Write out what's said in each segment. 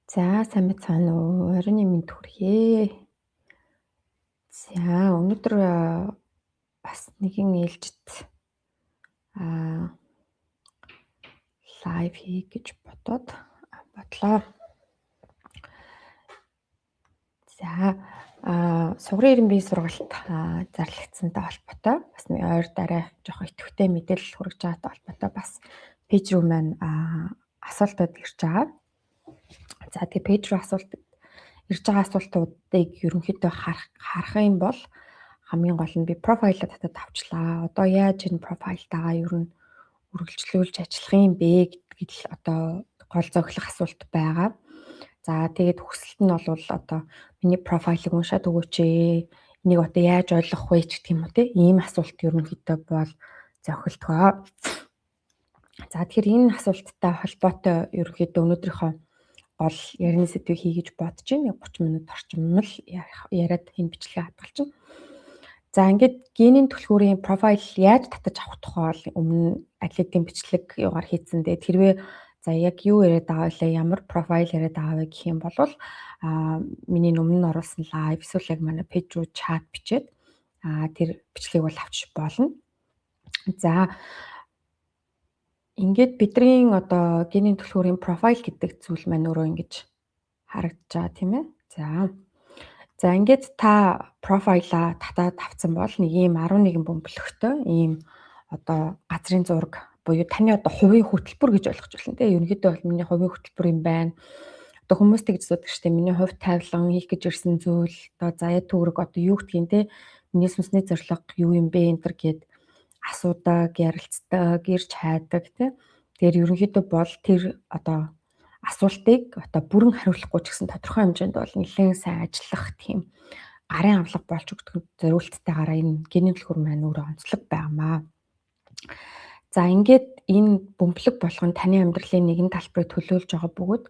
За, сайн байцгаана уу? Оройн мэнд хүргэе. За, өнөөдөр бас нэгэн ээлжит live хийе гэж бодоод бодлоо. За, сугрын ирэн биеийн сургалт зарлагдсантай холбоотой бас нэг ойр дараа жоох идэвхтэй мэдээлэл хүргэж байгаатай холбоотой бас page рүү маань асуултууд ирж байгаа. За, тэгээ page рүү асуулт ирж байгаа асуултуудыг ерөнхийдөө харах юм бол хамгийн гол нь би profile аа татаад авчлаа. Одоо яаж энэ profile тайгаа ер нь үргэлжлүүлж ажиллах юм бэ гэдгийг л одоо гол зохилох асуулт байгаа. За, тэгээд хүсэлт нь бол одоо миний profile ыг уншаад өгөөч ээ. Энийг одоо яаж ойлгох вэ ч гэх юм уу те. Ийм асуулт ерөнхийдөө бол зохилдгоо. За, тэгэхээр энэ асуулттай холбоотой ерөнхийдөө өнөөдрийнхөө гол ярины сэдвийг хий гэж бодож байна. 30 минут орчим л яриад энэ бичлэгээ хадгалчихна. За, ингээд генийн түлхүүрийн profile яаж татаж авах тухай бол өмнө атлетийн бичлэг юугаар хийцэн. Тэгээд хэрвээ за яг юу яриад байгаа вэ, ямар profile яриад байгаа вэ гэх юм бол миний өмнө нь оруулсан live эсвэл яг манай page руу chat бичээд тэр бичлэгийг бол авч болно. За, ингээд бидний одоо генийн түлхүүрийн profile гэдэг зүйл маань өөрөө ингэж харагдаж байгаа, тийм ээ. За. За, ингээд та profile аа татаад авцсан бол нэг ийм 11 бөмбөлөгтэй ийм одоо газрын зураг буюу таны одоо хувийн хөтөлбөр гэж ойлгож байна тийм. Ерөнхийдөө бол миний хувийн хөтөлбөр юм байна. Одоо хүмүүс тэгж асуудаг шүү дээ. Миний хувь тавилан, хийх гэж ирсэн зүйл, одоо заяа төгрөг, одоо юу гэдгийг те, миний сүнсний зорилго юу юм бэ энэ төр гэд асуудаг, ярилцдаг, ирж хайдаг тий. Тэгэхээр ерөнхийдөө бол тэр одоо асуултыг одоо бүрэн хариулахгүй ч гэсэн тодорхой хэмжээнд бол нэлээд сайн ажиллах тийм гарын авлага болж өгдөг зориулттайгаараа энэ генийн түлхүүр маань өөрөө онцлог байнамаа. За, ингээд энэ бөмбөлөг болгон таны амьдралын нэгэн талбарыг төлөөлж байгаа бөгөөд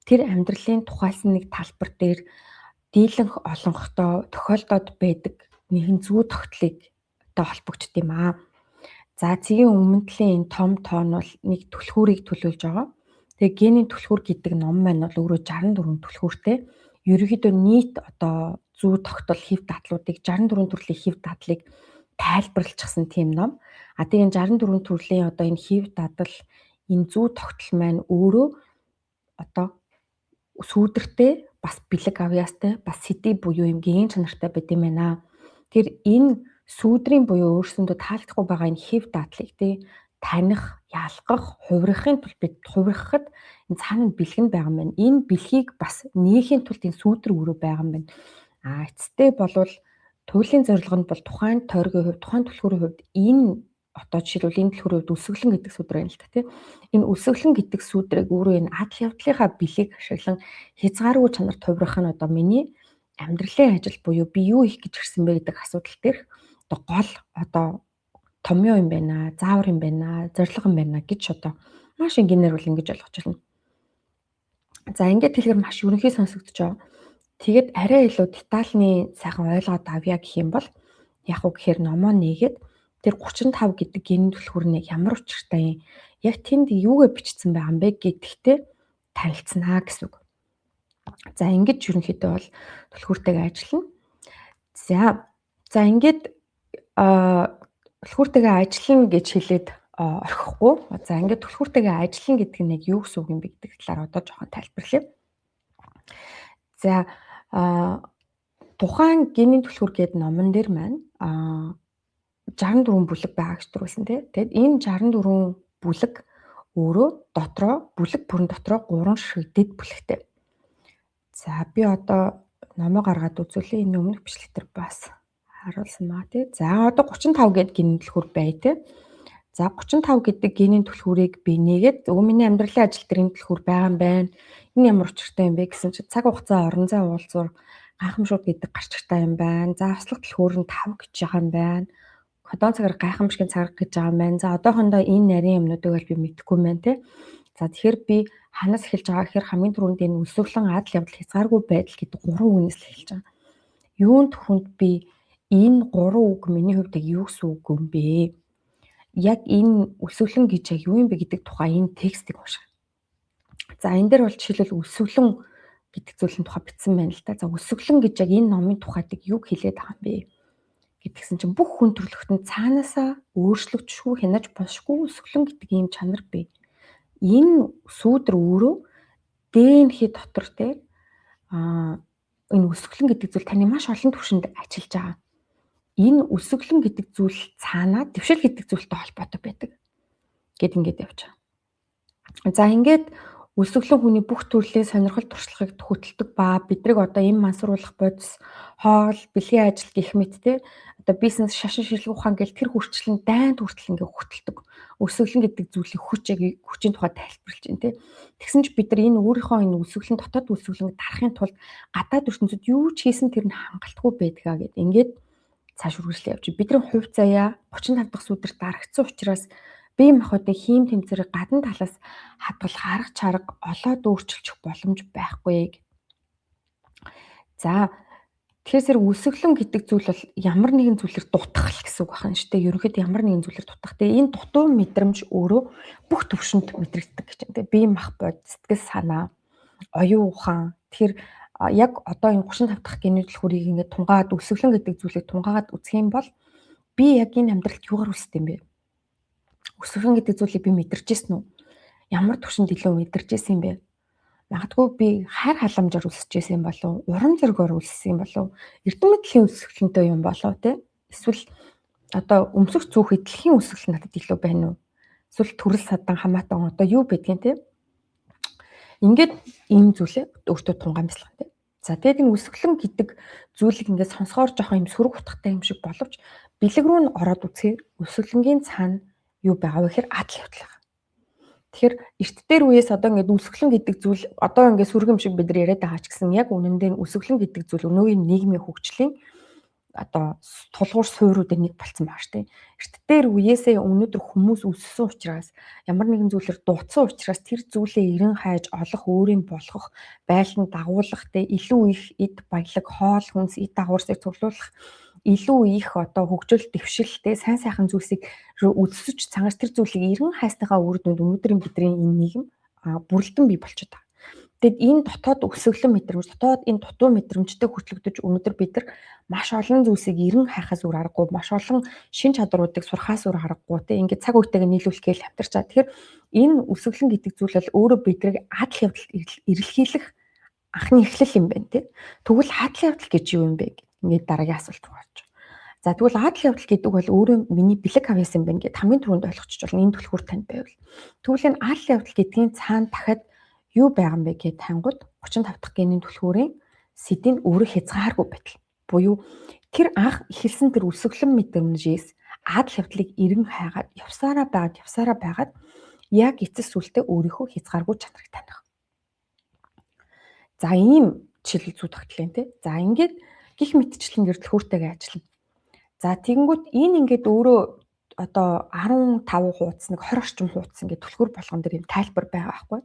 тэр амьдралын тухайлсан нэг талбар дээр дийлэнх олонхтой тохиолдоод байдаг нэгэн зүй тогтлыг одоо холбогддог юм аа. За, цэгийн өмнө талын энэ том тоон бол нэг түлхүүрийг төлөөлж байгаа. Тэгээ генийн түлхүүр гэдэг ном маань бол өөрөө 64 түлхүүртэй. Ерөнхийдөө нийт одоо зүй тогтол, хэв дадлуудыг, 64 төрлийн хэв дадлыг тайлбарлчихсан тийм ном. А тэгээ энэ 64 төрлийн одоо энэ хэв дадал, энэ зүй тогтол маань өөрөө одоо сүүдэртэй, бас бэлэг авьяастай, бас сэдв буюу юм генийн чанартай байд юм байна. Тэр энэ сүүдрийн буюу өөрсөндөө таалагдахгүй байгаа энэ хэв дадлыг тий таних, ялгах, хувирахын тулд бид хувирахад энэ цаана нь бэлэг нь байгаа юм байна. Энэ бэлгийг бас нээхийн тулд энэ сүүдэр өөрөө байгаа юм байна. А эцэстээ болвол туйлын зорилго нь бол тухайн тойргийн хувьд, тухайн түлхүүрийн хувьд энэ одоо жишээлбэл энэ түлхүүрийн хувьд өлсгөлэн гэдэг сүүдэр байна л та тий. Энэ өлсгөлэн гэдэг сүүдрийг өөрөө энэ адал явдлынхаа бэлгийг ашиглан хязгааргүй чанарт хувирах нь одоо миний амьдралын ажил буюу би юу хийх гэж ирсэн бэ гэдэг асуудал дээрх одоо гол одоо томьёо юм байна, заавар юм байна, зорилго юм байна гэж одоо маш энгийнээр бол ингэж ойлгож байна. За, ингээд хэлэхээр маш ерөнхий сонсогдож байгаа. Тэгээд арай илүү детальны сайхан ойлгоод авъя гэх юм бол яг уу гэхээр номоо нээгээд тэр 35 гэдэг генийн түлхүүр нь ямар учиртай юм, яг тэнд юугээ бичсэн байгаа юм бэ гэдэгтээ танилцсанаа гэсэн үг. За, ингэж ерөнхийдөө бол түлхүүртэйгээ ажиллана. За, ингээд түлхүүртэйгээ ажиллана гэж хэлээд орхихгүй. За, ингээд түлхүүртэйгээ ажиллана гэдэг нь яг юу гэсэн үг юм бэ гэдэг талаар одоо жоохон тайлбарлая. За, тухайн генийн түлхүүр гэдэг номон дээр маань 64 бүлэг байгаа гэж түрүүлсэн тий. Тэгээд энэ 64 бүлэг өөрөө дотроо бүлэг бүрэн дотроо 3 ширхэг дэд бүлэгтэй. За, би одоо номоо гаргаад үзүүлье. Энэ өмнөх бичлэг дээр бас харуулсан маа тий. За, одоо 35 гэдэг генийн түлхүүр бай тий. За, 35 гэдэг генийн түлхүүрийг би нээгээд өө миний амьдралын ажил дээр энэ түлхүүр байгаа юм байна. Энэ ямар учиртай юм бэ гэсэн чинь цаг хугацаа, орон зай, уулзвар, гайхамшууд гэдэг гарчигтай юм байна. За, хослох түлхүүр нь 5 гэж байгаа юм байна. Кодон цагаар гайхамшигын цаг гэж байгаа юм байна. За, одоохондоо энэ нарийн юмнуудыг бол би мэдэхгүй юм байна тий. За, тэгэхээр би ханаас эхэлж байгаа гэхээр хамгийн түрүүнд энэ өлсгөлэн, адал явдал, хязгааргүй байдал гэдэг гурван үгнээс л эхэлж байгаа. Юун түрүүнд би энэ гурван үг миний хувьд яг юу гэсэн үг юм бэ? Яг энэ өлсгөлэн гэж яг юу юм бэ гэдэг тухай энэ текстийг унших. За, энэ дээр бол жишээлбэл өлсгөлэн гэдэг зүйлийн тухай бичсэн байна л да. За өсөглөн гэж яг энэ номын тухайд юу хэлээд байгаа юм бэ гэдгсэн чинь бүх хүн төрөлхтөнд цаанаасаа өөрчлөгдөшгүй, хянаж болшгүй өсөглөн гэдэг ийм чанар бий. Энэ сүүдэр өөрөө ДНХ дотор те энэ өсөглөн гэдэг зүйл таны маш олон түвшинд ажиллаж байгаа. Энэ өсөглөн гэдэг зүйл цаанаа дэвшил гэдэг зүйлтэй холбоотой байдаг гэд ингээд явж байгаа. За ингээд өсөглөн хүний бүх төрлийн сонирхол туршлагыг хөтэлдэг ба бидрэг одоо эм мансууруулах бодис, хоол, бэлгийн ажил гэх мэт те одоо бизнес, шашин шилэг ухаан гэл тэр хүрчлэн дайнд хүртэл ингээ хөтэлдэг. Өсөглөн гэдэг зүйлийг хүч яг хүчийн тухай тайлбарлаж байна те. Тэгсэн ч бид нар энэ өөрийнхөө энэ өсөглөн дотоод өсөглөнг дарахын тулд гадаад ертөнцид юу ч хийсэн тэр нь хангалтгүй байдгаа гэд ингээд цааш үргэлжлээ явж. Бидний хувь заяа 35 дахь сүдэрт дарагдсан учраас бие махбодын хийм тэмцэрэг гадна талаас хадгалах арга чарга олоод өөрчилчих боломж байхгүй. За тэгэхээр зэрэг өсөглөн гэдэг зүйл бол ямар нэгэн зүйлээр дутах л гэсэн үг байна шүү дээ. Ерөнхийдөө ямар нэгэн зүйлээр дутах. Тэгээ энэ дутуу мэдрэмж өөрөө бүх төвшөнд мэдрэгддэг гэж байна. Тэгээ бие махбод, сэтгэл санаа, оюун ухаан. Тэгэхээр яг одоо энэ 35 дахь гений түлхүүрийг ингээд тунгаад өсөглөн гэдэг зүйлийг тунгаагаад үзэх юм бол би яг энэ амьдралд юугаар үсдэг юм бэ? Өсөглөн гэдэг зүйлийг би мэдэрч ирсэн үү? Ямар түвшинд илүү мэдэрч ирсэн юм бэ? Магадгүй би хайр халамжаар үлсэж байсан юм болов уу? Урам зоригоор үлссэн юм болов уу? Эрдэм мэдлийн өсөглөнтэй юм болов те? Эсвэл одоо өмсөх зүүх эдлэхийн өсөглөл надад илүү байна уу? Эсвэл төрөл садан хамаатан одоо юу байдгийг те? Ингээд ийм зүйлээ өөртөө тунгаамслах те. За тэгээд энэ өсөглөн гэдэг зүйлийг ингээд сонсохоор жоохон юм сөрөг утгатай юм шиг боловч бэлэг рүү нь ороод үзэхээр өсөглөнгийн цаана юу байгаа вэ гэхээр адал явдал байгаа. Тэгэхээр эрт дээр үеэс одоо ингээд үсгэлэн гэдэг зүйл одоо ингээд сүрэг юм шиг бид нар яриад байгаа ч гэсэн яг үнэндээ үсгэлэн гэдэг зүйл өнөөгийн нийгмийн хөгжлийн одоо тулгуур суурьуудын нэг болцсон байгаа шүү дээ. Эрт дээр үеэсээ өнөөдөр хүмүүс өссөн учраас ямар нэгэн зүйлээр дутсан учраас тэр зүйлээ эрен хайж олох, өөрийн болгох, байлан дагуулах те илүү их эд баялаг, хоол хүнс, эд дагаварсыг цуглуулах илүү их одоо хөгжил дэвшилтэй сайн сайхан зүйлсийг өсөж цангаж тэр зүйлийг эрен хайсныхаа үр дүнд өнөөдрийн бидний энэ нийгэм бүрэлдэн бий болчиход байгаа. Тэгэд энэ дотоод өсөглөн мэдрэмж, дотоод энэ дутуу мэдрэмжтэй хөтлөгдөж өнөөдөр бид нар маш олон зүйлсийг эрен хайхаас өөр аргагүй, маш олон шин чадруудыг сурхаас өөр аргагүй те ингээд цаг үетэйгээ нийлүүлэх гээл амьдарч байгаа. Тэгэхээр энэ өсөглөн гэдэг зүйл бол өөрөө бидрийг адал явдалд эрэлхийлэх анхны эхлэл юм байна те. Тэгвэл адал явдал гэж юу юм бэ? Ингээд дараагийн асуулт руу орж. За тэгвэл адал явдал гэдэг бол өөрөө миний бэлэг авьяас юм байна гэд хамгийн түрүүнд ойлгочих болно. Энэ түлхүүр танд байвал. Тэгвэл энэ адал явдал гэдгийн цаана дахиад юу байгаа юм бэ гэд тангууд 35 дахь генийн түлхүүрийн сэдвийн өөрөө хязгааргүй байдал. Буюу тэр анх эхэлсэн тэр өсөглөн мэдрэмжээс адал явдлыг эрен хайгаад явсараа байгаад яг эцэс сүлтээ өөрийнхөө хязгааргүй чанарыг таних. За ийм жишээлбэл зүй тогтлын тий. За ингээд гих мэтчлэн гэрдэлхүүртэйгээ ажиллана. За тэгэнгүүт энэ ингээд өөрөө одоо 15 хуудас нэг 20 орчим хуудас ингээд түлхүүр болгон дээр юм тайлбар байгаа байхгүй.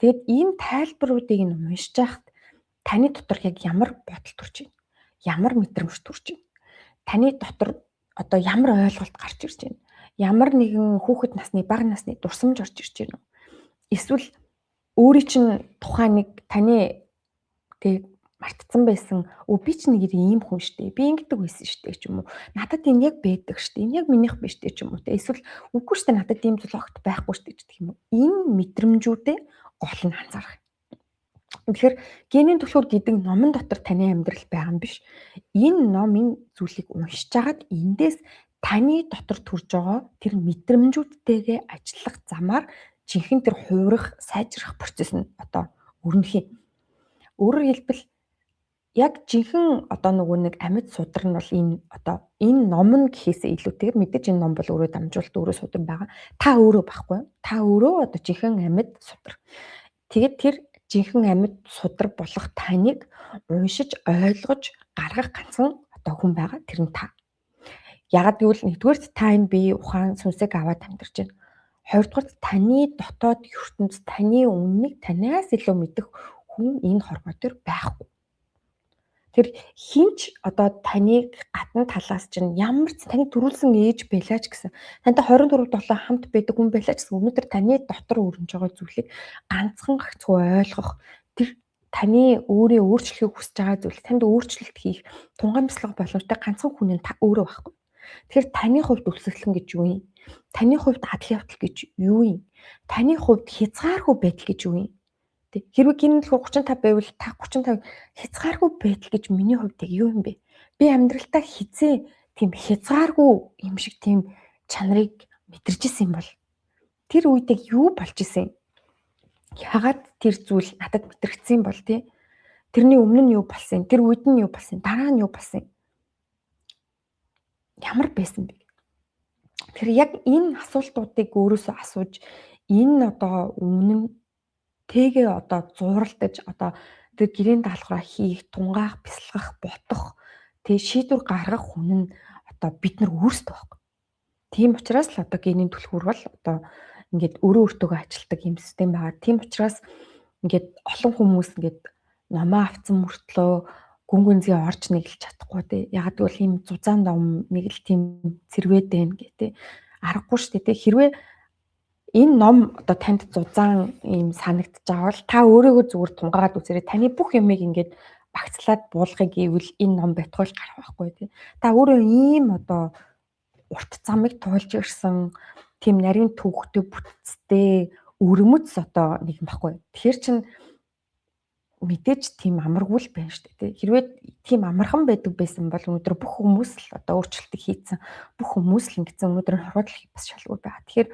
Тэгэд ийм тайлбаруудыг нь уншиж байхад таны дотор яг ямар бодол төрж байна? Ямар мэдрэмж төрж байна? Таны дотор одоо ямар ойлголт гарч ирж байна? Ямар нэгэн хүүхэд насны, бага насны дурсамж орж ирж байна уу? Эсвэл өөрийн чинь тухайн нэг таны тэг мартцсан байсан. Өө би ч нэг ийм хүн штэ. Би ингэдэг байсан штэ ч юм уу. Надад энэ яг байдаг штэ. Энэ яг минийх биш штэ ч юм уу. Тэ эсвэл үгүй штэ надад ийм зүйл огт байхгүй штэ гэдэг юм уу. Энэ мэдрэмжүүдээ гол нь анзаарах. Тэгэхээр генийн түлхүүр гэдэг номон дотор таны амьдрал байгаа юм биш. Энэ номын зүйлийг уншиж агаад эндээс таны дотор төрж байгаа тэр мэдрэмжүүдтэйгээ ажиллах замаар жинхэнэ тэр хувирах, сайжрах процесс нь одоо өрнөх юм. Өөрөөр хэлбэл яг жинхэнэ одоо нөгөө нэг амьд судар нь бол энэ одоо энэ ном нь гэхээсээ илүүтэйгээр мэдээж энэ ном бол өөрөө дамжуулалт, өөрөө судар байгаа. Та өөрөө байхгүй. Та өөрөө одоо жинхэнэ амьд судар. Тэгээд тэр жинхэнэ амьд судар болох таныг уншиж ойлгож гаргах ганцхан одоо хүн байгаа. Тэр нь та. Ягаад гэвэл нэгдүгээрт та энэ бие ухаан сүнсийг аваад амьдарч байна. Хоёрдугаарт таны дотоод ертөнц таны үннийг танаас илүү мэдэх хүн энэ хорвоо дээр байхгүй. Тэр хинч одоо таныг гадна талаас чинь ямар ч таны төрүүлсэн ээж байлаа ч гэсэн тантай 24/7 хамт байдаг хүн байлаа ч гэсэн өнөөдөр таны дотор өрнөж байгаа зүйлийг ганцхан гагцхүү ойлгох тэр Таны өөрийн өөрчлөхийг хүсэж байгаа зүйл, танд өөрчлөлт хийх тунгаан бясалгах боломжтой ганцхан хүн нь та өөрөө байхгүй. Тэгэхээр таны хувьд өлсгөлэн гэж юу юм? Таны хувьд адал явдал гэж юу юм? Таны хувьд хязгааргүй байдал гэж юу юм? Тэ, хэрвээ гинэн дэлгүүр 35 байвал та 35 хязгааргүй байдал гэж миний хувьд яг юу юм бэ? Би амьдралдаа хизээ тийм хязгааргүй юм шиг тийм чанарыг мэдэрч исэн юм бол тэр үед яг юу болж исэн? Яагаад тэр зүйл надад мэдрэгдсэн бол тий? Тэрний өмнө нь юу болсон? Тэр үед нь юу болсон? Дараа нь юу болсон? Ямар байсан бэ? Тэгэхээр яг энэ асуултуудыг өөрөөсөө асууж, энэ одоо өмнө нь тэгээ одоо зуралдаж, одоо тэр гэрийн даалгавраа хийх, тунгаах, бясалгах, ботох, тэг шийдвэр гаргах хүн нь одоо бид нар өөрсдөө байхгүй. Тийм учраас л одоо генийн түлхүүр бол одоо ингээд өөрөө өөртөөгөө ажилтдаг юм систем байгаа. Тийм учраас ингээд олон хүмүүс ингээд номоо авцсан мөртлөө гүн гүнзгий орж нэглэж чадахгүй тий. Яг гэвэл ийм зузаан ном нэг л тийм цэрвэд байна гэх тий. Аргагүй шүү дээ тий. Хэрвээ энэ ном одоо танд зузаан ийм санагдаж байгаа бол та өөрөөгөө зүгээр тунгаагаад үзээрэй. Таны бүх юмыг ингээд багцлаад буулгахыг гэвэл энэ ном байтугай л гарах байхгүй тий. Та өөрөө ийм одоо урт замыг туулж ирсэн тийм нарийн түүхтэй бүтцтэй өрмөц одоо нэг юм баггүй. Тэгэхээр чин мэдээж тийм амаргүй л байна шүү дээ. Хэрвээ тийм амархан байдаг байсан бол өнөөдөр бүх хүмүүс л одоо өөрчлөлтийг хийцэн, бүх хүмүүс л ингэсэн, өнөөдөр хорвоо дэлхий бас шалгуур байгаа. Тэгэхээр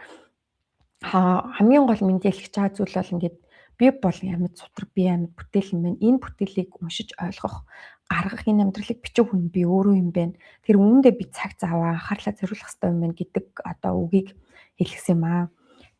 хамгийн гол минь хэлэх байгаа зүйл бол ингээд би бол амьд сутраг, би амьд бүтээл юм байна. Энэ бүтээлийг уншиж ойлгох, гаргах, энэ амьдралыг бичих хүн би өөрөө юм байна. Тэр үүндээ би цаг заваа анхаарлаа зориулах хэрэгтэй юм байна гэдэг одоо үгийг хэлсэн юм аа.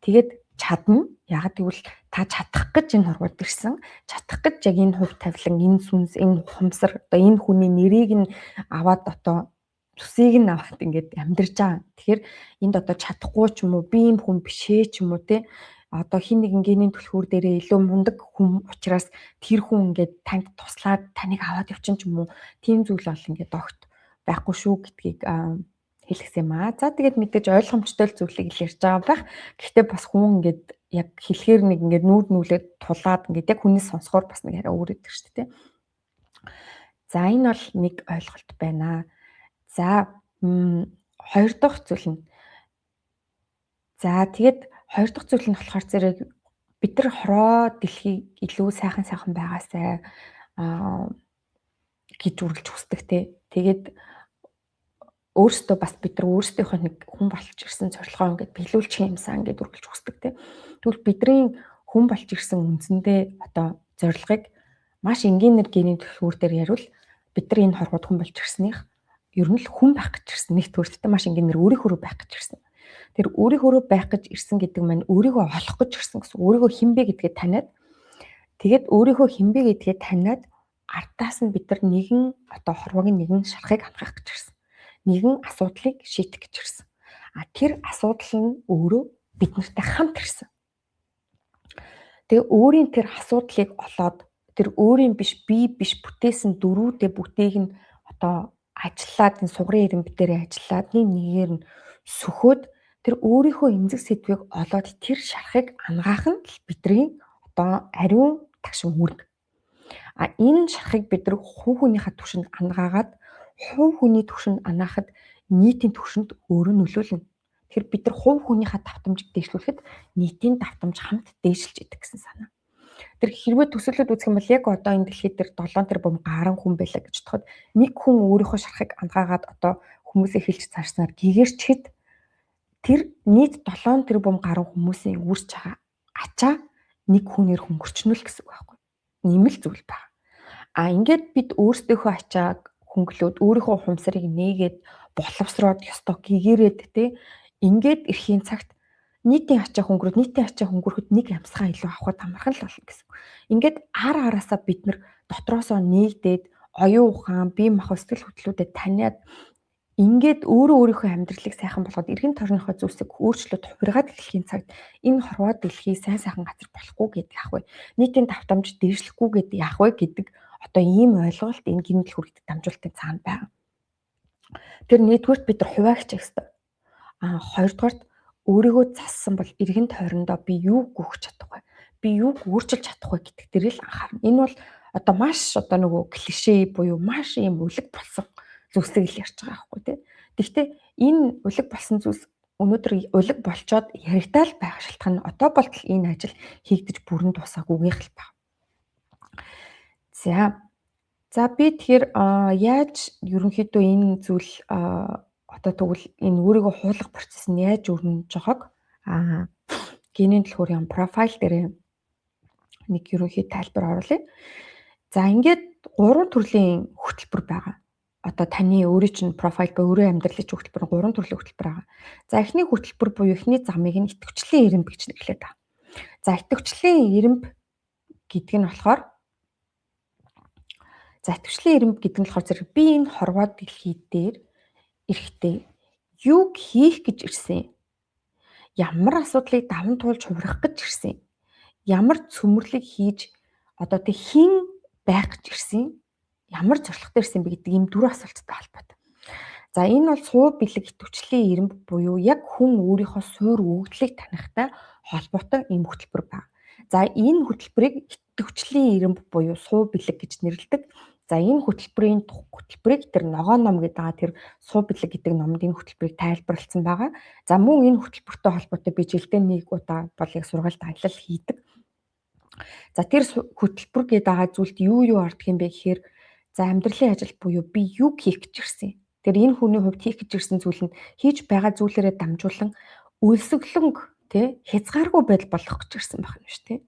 Тэгээд чадна. Яг гэвэл та чадах гэж энэ хорвоод ирсэн. Чадах гэж яг энэ хувь тавилан, энэ сүнс, энэ ухамсар, одоо энэ хүний нэрийг нь аваад одоо төсийг нь аваад ингээд амьдарч байгаа. Тэгэхээр энд одоо чадахгүй ч юм уу, би юм хүн биш ээ ч юм уу те. Одоо хин нэгэн генийн түлхүүр дээрээ илүү мундаг хүн учраас тэр хүн ингээд танд туслаад таныг аваад явчин ч юм уу. Тийм зүйл бол ингээд огт байхгүй шүү гэдгийг хэлсэн юм аа. За тэгээд мэдээж ойлгомжтой л зүйлийг л ярьж байгаа байх. Гэхдээ бас хүн ингээд яг хэлэхээр нэг ингээд нүүр нүүлээд тулаад ингээд яг хүнээс сонсохоор бас нэг арай өөр идэг шүү дээ. За энэ бол нэг ойлголт байна. За хоёр дахь зүйл нь. За тэгээд хоёр дахь зүйл нь болохоор зэрэг бид нар хороо дэлхийг илүү сайхан сайхан байгаасай гэж үргэлж хүсдэг те. Тэгээд өөрсдөө бас бид нар өөрсдийнхөө нэг хүн болж ирсэн зорилгоо ингээд биелүүлчих юмсан гэдээ үргэлж хүсдэг те. Тэгвэл бидний хүн болж ирсэн үндсэндээ одоо зорилгыг маш энгийнээр генийн түлхүүр дээр яриул бид нар энэ хорвоод хүн болж ирснийх ер нь л хүн байх гэж ирсэн. Нэг төрөлттэй маш энгийнээр өөрийнхөө байх гэж ирсэн. Тэр өөрийнхөө байх гэж ирсэн гэдэг маань өөрийгөө олох гэж ирсэн гэсэн. Өөрийгөө хэн бэ гэдгээ таниад, тэгээд өөрийгөө хэн бэ гэдгээ таниад ардаас нь бид нар нэгэн одоо хорвоогийн нэгэн шарахыг хангах гэж ирсэн. Нэгэн асуудлыг шийдэх гэж ирсэн. А тэр асуудал нь өөрөө бид нартай хамт ирсэн. Тэгээ өөрийн тэр асуудлыг олоод тэр өөрийн биш, би биш бүтээсэн дөрүүдээ бүтээг нь одоо ажиллаад энэ сугарын ирэмб дээрээ ажиллаад нэг нэгээр нь сөхөөд тэр өөрийнхөө эмзэг сэдвийг олоод тэр шарахыг ангаах нь л бидний одоо ариун тагшин үүрэг. А энэ шарахыг бид нар хувь хүнийхээ түвшинд ангаагаад, хувь хүний түвшинд анаахад нийтийн түвшинд өөрөө нөлөөлнө. Тэгэхээр бид нар хувь хүнийхээ давтамжийг дээшлүүлэхэд нийтийн давтамж хамт дээшилж идэг гэсэн санаа. Тэр хэрвээ төсөөлөд үзэх юм бол яг одоо энэ дэлхийд дээр 7 тэрбум гарan хүн байлаа гэж бодоход нэг хүн өөрийнхөө шарахыг ангаагаад одоо хүмүүсээ хэлж цаарснаар гэгэрчхэд тэр нийт 7 тэрбум гаруй хүмүүсийн үүсч байгаа ачаа нэг хүнээр хөнгөрчнө л гэсэн үг байхгүй. Ийм л зүйл байна. А ингээд бид өөрсдийнхөө ачааг хөнгөлөөд өөрийнхөө ухамсарыг нээгээд боловсроод ёстой гэгэрээд те ингээд ирэхийн цагт нийтийн ачаа хөнгөрөөд, нийтийн ачаа хөнгөрөхөд нэг амьсгаа илүү авахд амархан л болно гэсэн. Ингээд ар араасаа бид нар дотроосоо нээгдээд оюун ухаан, бие махбод, сэтгэл хөдлөлүүдэд таниад ингээд өөрөө өөрийнхөө амьдралыг сайхан болгоод эргэн тойрныхоо зүйлсийг өөрчлөөд хувиргаад эхлэхийн цагт энэ хорвоо дэлхий сайн сайхан газар болохгүй гэдэг яах вэ? Нийтийн давтамж дээшлэхгүй гэдэг яах вэ гэдэг одоо ийм ойлголт энэ гинэл хүрэгдэг дамжуулалтын цаана байгаа. Тэр нэгдүгüрт бид нар хуваагч ёстой. А хоёрдугаарт өөрийгөө зассан бол эргэн тойрондоо би юу гүөх чадах вэ? Би юуг өөрчилж чадах вэ гэдэг дээр л анхаарна. Энэ бол одоо маш одоо нөгөө клишэ буюу маш ийм үлэг болсон зүйлсийг л ярьж байгаа байхгүй тий. Гэхдээ энэ үлэг болсон зүйлс өнөөдөр улиг болчоод яригдаал байх шалтгаан нь одоо болтол энэ ажил хийгдэж бүрэн дуусаагүйгийнх л байна. За. За би тэгэхээр яаж ерөнхийдөө энэ зүйл одоо тэгвэл энэ өөрийгөө хуулах процесс нь яаж өрнөж байгааг генийн түлхүүрийн профайл дээр нэг ерөнхий тайлбар оруулъя. За ингээд гурван төрлийн хөтөлбөр байгаа. Одоо таны өөрийн чинь профайл буюу өөрийн амьдралын хөтөлбөр гурван төрлийн хөтөлбөр байгаа. За эхний хөтөлбөр буюу эхний замыг нь итгэвчлийн эрэмб гэж нэрлэдэг байгаа. За итгэвчлийн эрэмб гэдэг нь болохоор за итгэвчлийн эрэмб гэдэг нь болохоор зэрэг би энэ хорвоо дэлхий дээр эрэхтэй юуг хийх гэж ирсэн? Ямар асуудлыг даван туулж хувирах гэж ирсэн? Ямар цөмөрлөг хийж одоо тэг хэн байх гэж ирсэн? Ямар зорилготой ирсэн бэ гэдэг ийм дөрвөн асуулттай холбоотой. За энэ бол суу бэлэг идэвхжлийн эрэмб буюу яг хүн өөрийнхөө суур өгөгдлийг танихтай холбоотой ийм хөтөлбөр байна. За энэ хөтөлбөрийг идэвхжлийн эрэмб буюу суу бэлэг гэж нэрлэдэг. За энэ хөтөлбөрийн хөтөлбөрийг тэр ногоон ном гэдэг байгаа тэр суу бэлэг гэдэг номд энэ хөтөлбөрийг тайлбарласан байгаа. За мөн энэ хөтөлбөртэй холбоотой би жилдээ нэг удаа бол яг сургалт аялал хийдэг. За тэр хөтөлбөр гэдэг байгаа зүйлд юу юу ордог юм бэ гэхээр за амьдралын ажил буюу би юу хийх гэж ирсэн. Тэр энэ хүний хувьд хийх гэж ирсэн зүйл нь хийж байгаа зүйлээрээ дамжуулан өлсгөлөнг тий хязгааргүй байдал болгох гэж ирсэн байх нь шүү дээ.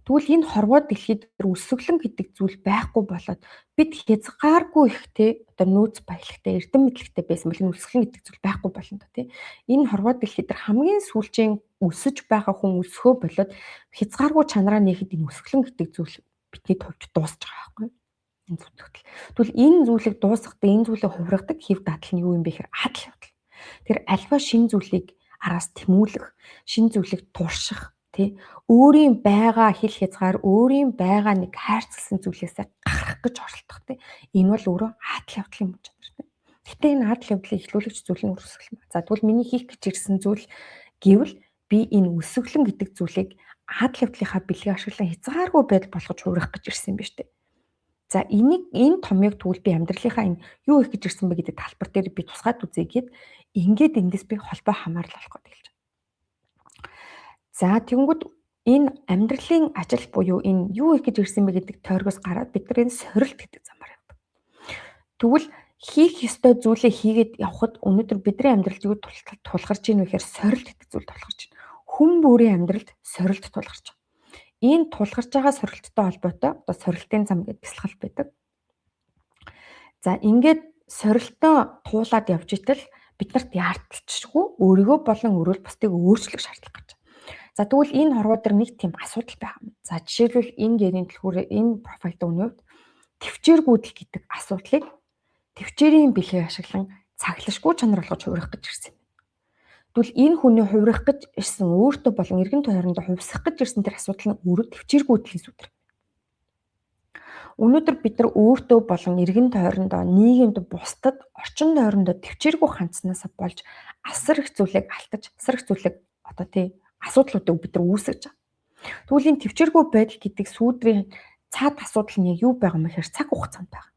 Тэгвэл энэ хорвоо дэлхийд өлсгөлөн гэдэг зүйл байхгүй болоод бид хязгааргүй их тий одоо нөөц баялагтай, эрдэм мэдлэгтэй байсан бол энэ өлсгөлөн гэдэг зүйл байхгүй болно доо тий. Энэ хорвоо дэлхий дээр хамгийн сүүлчийн өсөж байгаа хүн өсөхөө болоод хязгааргүй чанараа нээхэд энэ өсгөлөн гэдэг зүйл бидний төвч дуусч байгаа байхгүй юу? Энэ зүтгэл. Тэгвэл энэ зүйлийг дуусгадаг, энэ зүйлийг хувиргадаг хэв дадал нь юу юм бэ гэхээр адал явдал. Тэр альва шин зүйлийг араас тэмүүлэх, шин зүйлийг турших, тий өөрийн байгаа хил хязгаар, өөрийн байгаа нэг хайрцагсан зүйлээсээ гарах гэж оролдох тий. Энэ бол өөрөө адал явдлын мөн чанар тий. Гэтэ энэ адал явдлыг эхлүүлэгч зүйл нь өрсгөл. За тэгвэл миний хийх гэж ирсэн зүйл гэвэл би энэ өсөглөн гэдэг зүйлийг адал явдлынхаа бэлгийг ашиглан хязгааргүй байдал болгож хувирах гэж ирсэн юм байна шүү дээ. За энийг энэ томьёог тэгвэл би амьдралынхаа энэ юу хийх гэж ирсэн бэ гэдэг талбар дээр би тусгаад үзье гэд ингээд эндээс би холбоо хамаарал олох гэдэг хэлж байна. За тэгэнгүүт энэ амьдралын ажил буюу энэ юу хийх гэж ирсэн бэ гэдэг тойргоос гараад бид нар энэ сорилт гэдэг замаар явдаг. Тэгвэл хийх ёстой зүйлээ хийгээд явхад өнөөдөр бидний амьдралд юу тулгарч ийн вэ гэхээр сорилт гэдэг зүйл тулгарч байна. Хүн бүрийн амьдралд сорилт тулгарч байна. Энэ тулгарч байгаа сорилттой холбоотой одоо сорилтын зам гэдэг бясалгал байдаг. За ингээд сорилтоо туулаад явж итэл бид нарт яарталчгүй өөрийгөө болон өөрөөр бусдыг өөрчлөх шаардлага гарч байна. За тэгвэл энэ хорвоо дээр нэг тийм асуудал байгаа юм. За жишээлбэл энэ генийн түлхүүрээ энэ профайлд өгнө хувьд төвчээргүйдэл гэдэг асуудлыг төвчээрийн бэлгийг ашиглан цаглашгүй чанар болгож хувирах гэж ирсэн юм. Тэгвэл энэ хүний хувирах гэж ирсэн өөртөө болон эргэн тойрондоо хувьсах гэж ирсэн тэр асуудал нь өөрөө төвчээргүйдлийн сүдэр. Өнөөдөр бид нар өөртөө болон эргэн тойрондоо нийгэмд бусдад орчин тойрондоо төвчээргүй хандсанаас болж асар их зүйлийг алтаж, асар их зүйлийг одоо тий асуудлуудыг бид нар үүсгэж байгаа. Тэгвэл энэ төвчээргүй байдал гэдэг сүүдрийн цаад асуудал нь яг юу байгаа юм гэхээр цаг хугацаанд байгаа.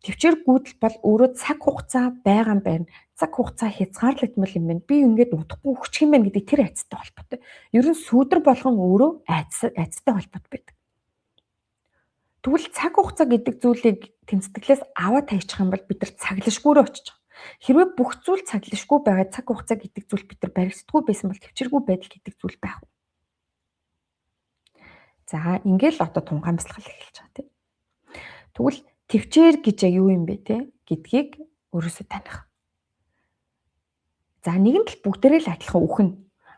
Төвчээргүйдэл бол өөрөө цаг хугацаа байгаа юм байна. Цаг хугацаа хязгаарлагдмал юм байна. Би ингээд удахгүй өгчих юм байна гэдэг тэр айцтай холбоотой. Ер нь сүүдэр болгон өөрөө айцтай холбоотой байдаг. Тэгвэл цаг хугацаа гэдэг зүйлийг тэмцэтгэлээс аваад тавьчих юм бол бид нар цаглашгүйрээ очиж байгаа. Хэрвээ бүх зүйл цаглашгүй байгаа цаг хугацаа гэдэг зүйл бид нар баригддаггүй байсан бол төвчээргүй байдал гэдэг зүйл байхгүй. За ингээл одоо тунгаан бясалгал эхэлж байгаа тийм. Тэгвэл төвчээр гэж яг юу юм бэ те гэдгийг өөрөөсөө таних. За нэгэн тал бүгдээрээ л адилхан үхэн.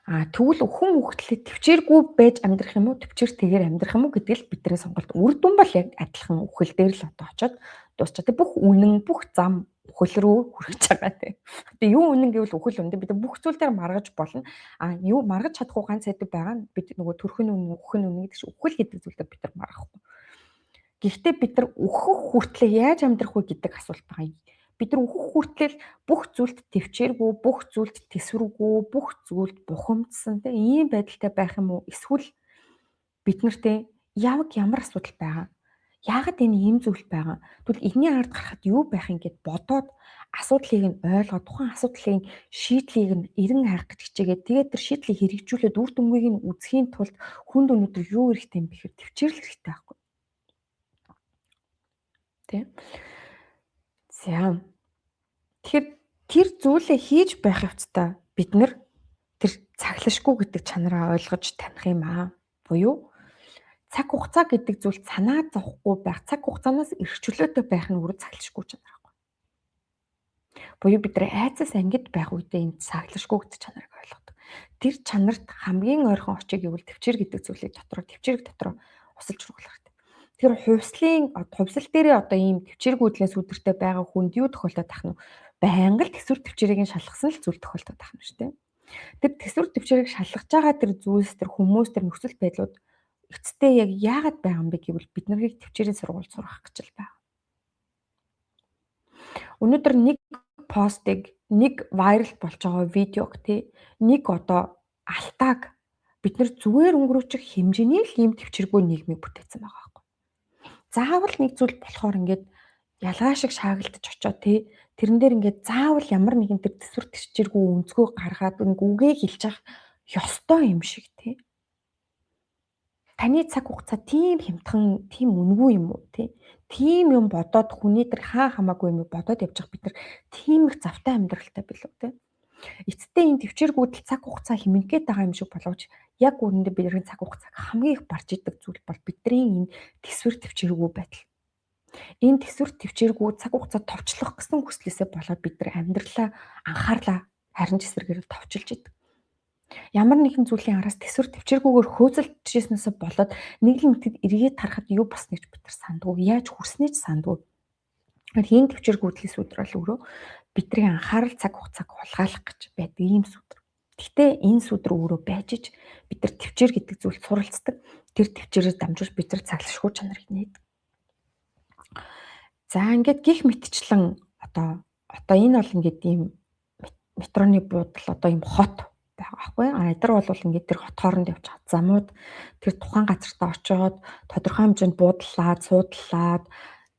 А тэгвэл үхэн үхтлээ төвчээргүй байж амьдрах юм уу төвчээртэйгээр амьдрах юм уу гэдэг л бидний сонголт. Үр дүн бол яг адилхан үхэл дээр л одоо очиод дуусчаа. Бүх үнэн, бүх зам үхэл рүү хүрэж байгаа тийм. Тэгээ юу үнэн гэвэл үхэл үнэн. Бид бүх зүйл дээр маргаж болно. А юу маргаж чадахгүй ганц сэдв байгаа нь бид нөгөө төрхөн үнэн, үхэн үнэн гэдэг чинь үхэл гэдэг зүйл дээр бид нар маргахгүй. Гэхдээ бид нар өөхөх хүртлээр яаж амьдрах вэ гэдэг асуулт байгаа. Бид нар өөхөх хүртэл бүх зүйлд төвчээргүй, бүх зүйлд төсвөргүй, бүх зүйлд бухимдсан тийм ийм байдалтай байх юм уу? Эсвэл Бид нартэй яг ямар асуудал байгаа? Яагаад энэ ийм зүйл байгаа? Тэгвэл энэний ард гарахад юу байх юм гэд бодоод асуудлыг нь ойлгоод тухайн асуудлын шийдлийг нь эрен хайх гэж хичээгээд тэгээд тэр шийдлийг хэрэгжүүлээд үр дүнгийг нь үзэхийн тулд хүнд өнөөдөр юу хэрэгтэй юм бэ гэхээр төвчээрэл хэрэгтэй байхгүй. Тэ? За. Тэгэхээр тэр зүйлээ хийж байх явцдаа бид нар тэр цаглашгүй гэдэг чанараа ойлгож таних юм аа. Буюу цаг хугацаа гэдэг зүйл санаа зовхгүй байх, цаг хугацаанаас эрх чөлөөтэй байх нь өөрөө цаглашгүй чанар байхгүй. Буюу бид нар айцаас ангид байх үедээ энэ цаглашгүй гэдэг чанарыг ойлгодог. Тэр чанарт хамгийн ойрхон очиг гэвэл төвчээр гэдэг зүйлийг дотроо төвчээрийг дотроо усалж ургалах хэрэгтэй. Тэр хувьсал дээрээ одоо ийм төвчээргүйдлийн сүдэртэй байгаа хүнд юу тохиолдоод ах нь байнга л төсвөр төвчээрийг нь шалгасан л зүйл тохиолдоод ах нь шүү дээ. Тэр төсвөр төвчээрийг шалгаж байгаа тэр зүйлс тэр хүмүүс тэр нөхцөл байдлууд эцэстээ яг яагаад байгаа юм бэ гэвэл бид нарыг төвчээрийн сургууль сургах гэж л байгаа. Өнөөдөр нэг постыг, нэг viral болж байгаа видеог тий нэг одоо алтааг бид нар зүгээр өнгөрөөчих хэмжээний л ийм төвчээргүй нийгмийг бүтээсэн байгаа байхгүй. Заавал нэг зүйл болохоор ингээд ялгаа шиг шаагалтж очоо тий тэрэн дээр ингээд заавал ямар нэгэн тэр төсвөр төвчээргүй өнцгөө гаргаад нэг үгээ хэлж явах ёстой юм шиг тий. Таны цаг хугацаа тийм хямдхан, тийм үнэгүй юм уу тий? Тийм юм бодоод хүний тэр хаа хамаагүй юм бодоод явж байгаа бид нар тийм их завтай амьдралтай билүү тий? Эцэстээ энэ төвчээргүүдэл цаг хугацаа хэмнэх гээд байгаа юм шиг боловч яг үүндээ бидний цаг хугацааг хамгийн их барж идэг зүйл бол бидний энэ төсвөр төвчээргүй байдал. Энэ төсвөр төвчээргүй цаг хугацаа товчлох гэсэн хүслээсээ болоод бид нар амьдралаа анхаарлаа харин ч эсрэгээр товчилж идэг. Ямар нэгэн зүйлийн араас төсвөр төвчээргүйгээр хөөцөлдөжсөнөөсөө болоод нэг л мэтэд эргээд харахад юу болсныг ч бид нар сандгүй, яаж хүрснийг ч сандгүй. Тэгэхээр энэ төвчээргүйдлийн сүдэр бол өөрөө бидний анхаарал цаг хугацааг хулгайлах гэж байдаг ийм сүдэр. Гэхдээ энэ сүдэр өөрөө байж ич бид нар төвчээр гэдэг зүйлд суралцдаг. Тэр төвчээрээр дамжуулж бид нар цаглашгүй чанарыг нээдэг. За ингээд гих мэтчлэн одоо энэ бол ингээд ийм метроны буудал одоо ийм хот байгаа байхгүй. А эдгээр бол ингээд тэр хот хооронд явж байгаа замууд тэр тухайн газартаа очиод тодорхой хэмжээнд буудлаад, суудлаад,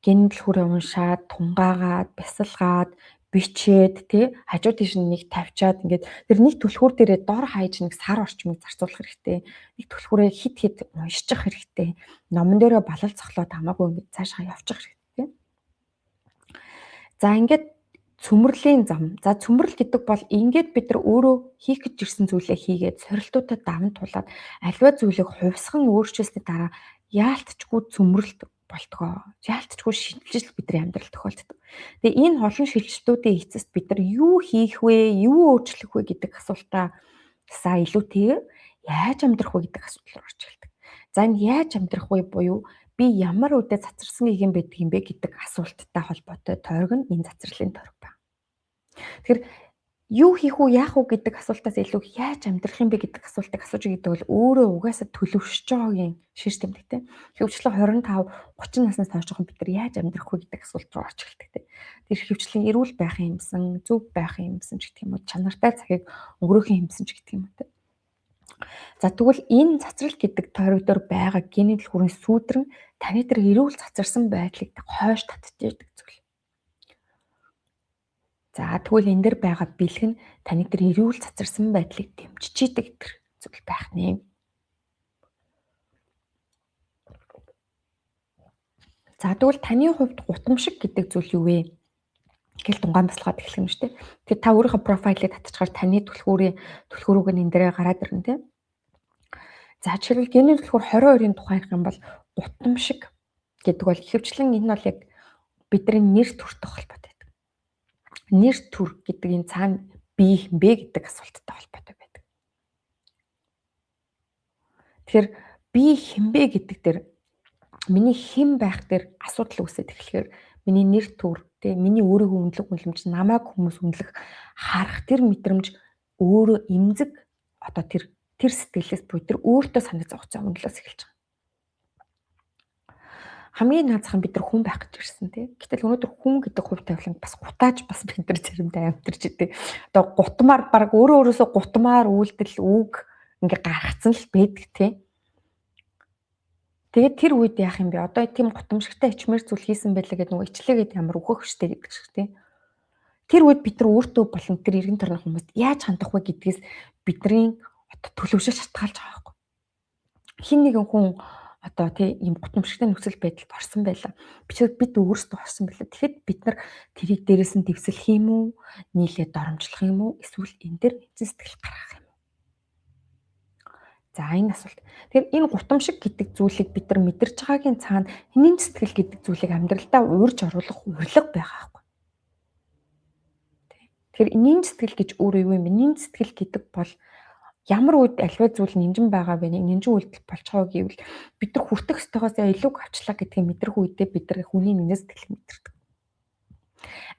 гин дэлгүүрээ уншаад, тунгаагаад, бясалгаад, бичээд тий хажуу тийш нь нэг тавьчаад ингээд тэр нэг түлхүүр дээрээ дор хаяж нэг сар орчмыг зарцуулах хэрэгтэй. Нэг түлхүүрээ хит хит уншчих хэрэгтэй. Номон дээрээ балал цохлоод хамаагүй ингээд цаашаа явчих хэрэгтэй. За ингээд цөмөрлийн зам. За цөмөрл гэдэг бол ингээд бид нар өөрөө хийх гэж ирсэн зүйлээ хийгээд сорилтуудад даван туулаад аливаа зүйлийг хувьсган өөрчилсөний дараа яалтчгүй цөмөрлөлт болтгоо. Яалтчгүй шилжил бидний амьдрал тохиолддог. Тэгээ энэ олон шилжилтүүдийн эцэст бид нар юу хийх вэ, юу өөрчлөх вэ гэдэг асуултаа илүүтэйгээр яаж амьдрах вэ гэдэг асуудал руу орж эхэлдэг. За энэ яаж амьдрах вэ буюу би ямар үедээ цацарсан юм байдаг юм бэ гэдэг асуулттай холбоотой тойрог нь энэ цацралын тойрог байна. Тэгэхээр юу хийх үү, яах уу гэдэг асуултаас илүү яаж амьдрах юм бэ гэдэг асуултыг асууж гэдэг бол өөрөө угаасаа төлөвшөж байгаагийн шиш тэмдэг те. Хөвчлэн 25, 30 наснаас хойш жоохон бид нар яаж амьдрах вэ гэдэг асуулт руу орж эхэлдэг те. Тэр хөвчлэн эрүүл байх юмсан, зөв байх юмсан ч гэх юм уу, чанартай цагийг өнгөрөөх юмсан ч гэх юм уу те. За тэгвэл энэ цацрал гэдэг тойрог дээр байгаа гений дэлгүүрийн сүүдрэн таны тэр эрүүл цацарсан байдлыг хойш татчихдаг зүйл. За тэгвэл энэ дэр байгаа бэлэг нь таны тэр эрүүл цацарсан байдлыг дэмжиж идэг тэр зүйл байх нэ. За тэгвэл таны хувьд гутамшиг гэдэг зүйл юу вэ? Гэл тунгаан бясалгаад эхлэх юм шүү дээ. Тэгэхээр та өөрийнхөө профайлыг татчихаар таны түлхүүрүүг нь энэ дээрээ гараад ирнэ тийм. За жишээлбэл гений түлхүүр 22-ын тухай ярих юм бол гутамшиг гэдэг бол ихэвчлэн энэ бол яг бидний нэр төртэй холбоотой байдаг. Нэр төр гэдэг энэ цаана би хин бэ гэдэг асуулттай холбоотой байдаг. Тэгэхээр би хин бэ гэдэг дээр миний хэн байх дээр асуудал үүсээд эхлэхээр миний нэр төр тэ миний өөрийгөө үнэлэх үнэлэмж намайг хүмүүс үнэлэх харах тэр мэдрэмж өөрөө эмзэг одоо тэр сэтгэлээс буй тэр өөртөө санаа зовох зам үнэлээс эхэлж байгаа. Хамгийн наазах нь бид нар хүн байх гэж ирсэн тий. Гэтэл өнөөдөр хүн гэдэг хувь тавиланг бас гутааж бас бид нар заримдаа амьдарч идэг. Одоо гутмаар баг өөрөө өөрөөсөө гутмаар үйлдэл үг ингээ гаргацсан л байдаг тий. Тэгээд тэр үед яах юм бэ? Одоо тийм гутамшигтай ичмэр зүйл хийсэн байлаа гэдэг нөгөө ичлээгээд ямар үхэх штэ гэдэг шиг тийм. Тэр үед бид нар өөртөө болон тэр эргэн тойрны хүмүүст яаж хандах вэ гэдгээс бидний одоо төлөвшөх шалтгаалж байгаа байхгүй. Хин нэгэн хүн одоо тий ийм гутамшигтай нөхцөл байдалд орсон байлаа. Бид өөрсдөө орсон байлаа. Тэгэхэд бид нар тэрийг дээрээс нь дэвсэлэх юм уу? Нийлээд доромжлох юм уу? Эсвэл энэ дээр нэгэн сэтгэл гаргах юм уу? За энэ асуулт. Тэгэхээр энэ гутамшиг гэдэг зүйлийг бид нар мэдэрч байгаагийн цаана нэн сэтгэл гэдэг зүйлийг амьдралдаа уурж оруулах урилга байгаа байхгүй. Тэгэхээр нэн сэтгэл гэж өөрөө юу юм бэ? Нэн сэтгэл гэдэг бол ямар үед альва зүйл нинжин байгаа вэ? Нинжин үйлдэл болж байгаа гэвэл бид нар хүртэх ёстойгоос илүү авчлаа гэдгийг мэдрэх үедээ бид нар хүний нэн сэтгэлийг мэдэрдэг.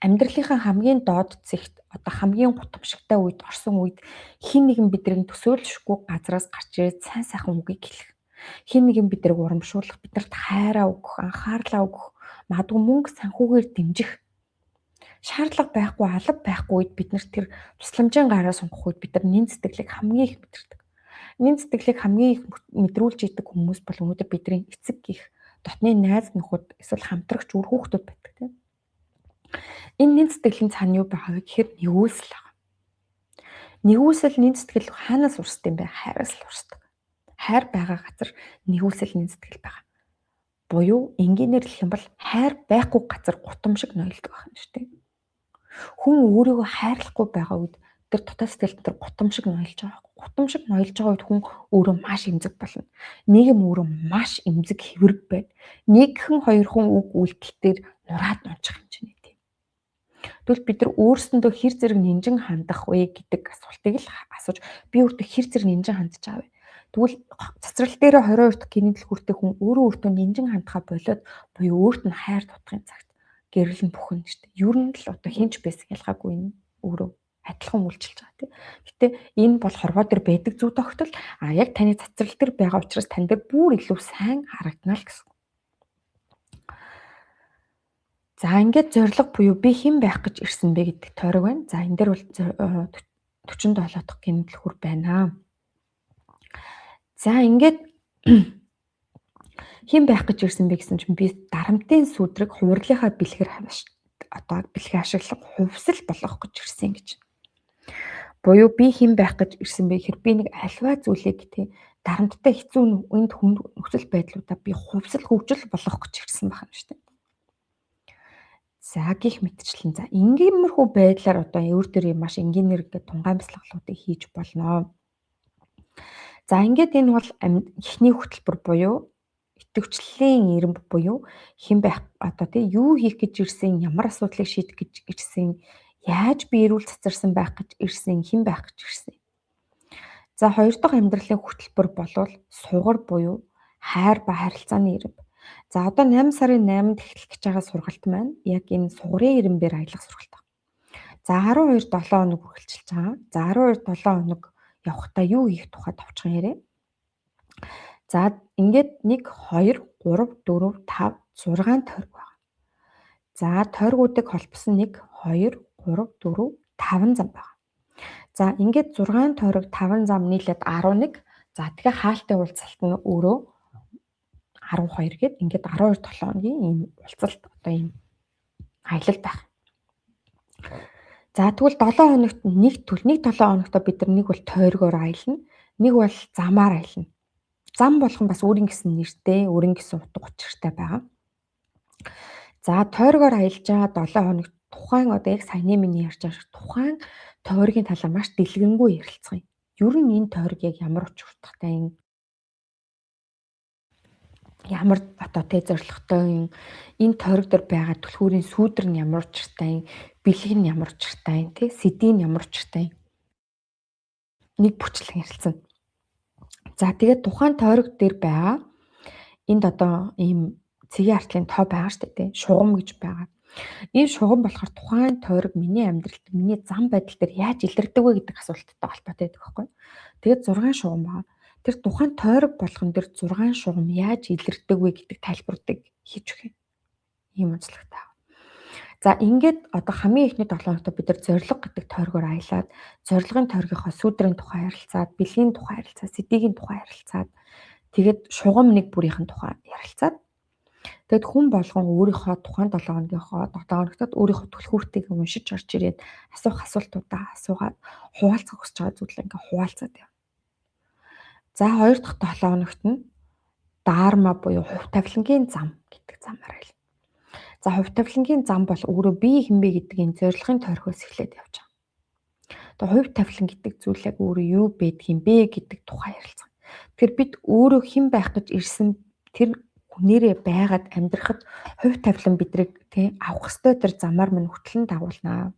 Амьдралынхаа хамгийн доод зэгт одоо хамгийн гутамшигтай үед орсон үед хин нэгэн биднийг төсөөлшгүй газраас гарч ирээд сайн сайхан үгийг хэлэх. Хин нэгэн биднийг урамшуулах, биднэрт хайраа өгөх, анхаарлаа өгөх, магадгүй мөнгө санхүүгээр дэмжих шаардлага байхгүй, алба байхгүй үед бид нар тэр тусламжийн гараа сонгох үед бид нар нэн сэтгэлийг хамгийн их мэдэрдэг. Нэн сэтгэлийг хамгийн их мэдрүүлж идэг хүмүүс бол өнөөдөр бидний эцэг гих, дотны найз нөхөд эсвэл хамтрагч үр хүүхдүүд байдаг тийм. Энэ нэн сэтгэлийн цаана юу байгаа вэ гэхээр нэгүсэл байгаа. Нэгүсэл нэн сэтгэл хаанаас урсд юм бэ? Хайраас л урсдаг. Хайр байгаа газар нэгүсэл нэн сэтгэл байгаа. Буюу энгийнээр хэлэх юм бол хайр байхгүй газар гутамшиг ноёлдог байх юм шүү дээ. Хүн өөрийгөө хайрлахгүй байгаа үед тэр дотоод сэтгэл дээр гутамшиг ноёлж байгаа. Гутамшиг ноёлж байгаа үед хүн өөрөө маш эмзэг болно. Нийгэм өөрөө маш эмзэг хэврэг байна. Нэгхэн хоёрхан үг үйлдэл дээр нураад унчих юм чинь тийм. Тэгвэл бид нар өөрсөндөө хэр зэрэг нинжин хандах вэ гэдэг асуултыг л асууж би өөртөө хэр зэрэг нинжин хандж байгаа вэ? Тэгвэл цацрал дээр 22 дахь гинэ дэлгүүртэй хүн өөрөө өөртөө нинжин хандхаа болоод буюу өөрт нь хайр дутахын цагт гэрэл нь бүхэн шүү дээ. Ер нь л одоо хинч байсан ялгаагүй энэ өөрөө адилхан үйлчилж байгаа тийм. Гэтэ энэ бол хорвоо дээр байдаг зүй тогтол а яг таны цацрал дээр байгаа учраас тань дээр бүр илүү сайн харагдана л гэсэн. За ингээд зорилго буюу би хэн байх гэж ирсэн бэ гэдэг тойрог байна. За энэ дээр бол 47 дахь гинэ дэлгүүр байна. За ингээд хэн байх гэж ирсэн бэ гэсэн чинь би дарамтын сүдрэг хувирлынхаа бэлгэр одоо бэлгээ ашиглах хувьсэл болгох гэж ирсэн гэж. Буюу би хэн байх гэж ирсэн бэ гэхээр би нэг альва зүйлийг тий дарамттай хэцүү энд хүнд нөхцөл байдлуудаа би хувьсэл хөгжил болгох гэж ирсэн байх юм шүү дээ. За гих мэтчлэн за ингэмэрхүү байдлаар одоо өөр төрлийн маш энгийнээр ингээд тунгаан бясалгалуудыг хийж болно. За ингээд энэ бол эхний хөтөлбөр буюу итгэвчлэлийн эрэмб буюу хэн байх одоо тий юу хийх гэж ирсэн, ямар асуудлыг шийдэх гэж ирсэн, яаж би эрүүл цацарсан байх гэж ирсэн, хэн байх гэж ирсэн. За хоёр дахь амьдралын хөтөлбөр болвол сугар буюу хайр ба харилцааны эрэмб. За одоо 8 сарын 8-нд эхлэх гэж байгаа сургалт маань яг энэ сугарын эрэмбээр аялах сургалт байна. За 12 7 хоног үргэлжилж байгаа. За 12 7 хоног явахдаа юу хийх тухай товчхон яриа. За ингээд 1 2 3 4 5 6 тойрог байна. За тойргуудыг холбосон 1 2 3 4 5 зам байна. За ингээд 6 тойрог 5 зам нийлээд 11. За тэгэхээр хаалтын уулзалт нь өөрөө 12 гээд ингээд 12 7 хоногийн ийм уулзалт одоо ийм аялал байх. За тэгвэл 7 хоногт нэг төл нэг 7 хоногт бид нар нэг бол тойргоор аялна, нэг бол замаар аялна. Зам болгон бас өөрийн гэсэн нэртэй, өөрийн гэсэн утга учиртай байгаа. За тойргоор аялж байгаа 7 хоногт тухайн одоо яг саяны миний ярьж байгаа шиг тухайн тойргийн талаар маш дэлгэрэнгүй ярилцах юм. Ер нь энэ тойрог яг ямар учир утгатай юм? Ямар одоо тэ зорилготой юм? Энэ тойрог дээр байгаа түлхүүрийн сүүдэр нь ямар учиртай юм? Бэлэг нь ямар учиртай юм? Тэ сэдвийн ямар учиртай юм? Нэг бүчлэн ярилцсан. За тэгээд тухайн тойрог дээр байгаа энд одоо ийм цэгийн артлын тоо байгаа шүү дээ. Шугам гэж байгаа. Энэ шугам болохоор тухайн тойрог миний амьдралд, миний зам байдал дээр яаж илэрдэг вэ гэдэг асуулттай холбоотой байдаг байхгүй. Тэгээд 6 шугам байгаа. Тэр тухайн тойрог болгон дээр 6 шугам яаж илэрдэг вэ гэдэг тайлбаруудыг хийж өгөх юм. Ийм онцлогтой. За ингээд одоо хамгийн эхний 7 хоногт бид нар зорилго гэдэг тойргоор аялаад зорилгын тойргийнхоо сүүдрийн тухай ярилцаад, бэлгийн тухай ярилцаад, сэдвийн тухай ярилцаад Тэгээд шугам нэг бүрийнхэн тухай ярилцаад тэгэд хүн болгон өөрийнхөө тухайн 7 хоногийнхоо 7 хоногтод өөрийнхөө түлхүүртийг уншиж орж ирээд асуух асуултуудаа асуугаад хуваалцах хүсэж байгаа зүйлээ ингээ хуваалцаад явна. За 2 дахь 7 хоногт нь даарма буюу хувь тавилангийн зам гэдэг замаар айлна. За хувь тавилангийн зам бол өөрөө би хэн бэ гэдэг энэ зорилгын тойрхоос эхлээд явж байгаа. Тэгээ хувь тавилан гэдэг зүйл яг өөрөө юу байдг юм бэ гэдэг тухай ярилцгаа. Тэгэхээр бид өөрөө хэн байх гэж ирсэн тэр хүнээрээ байгаад амьдрахад хувь тавилан бидрийг тий авах ёстой тэр замаар минь хөтлөн дагуулнаа.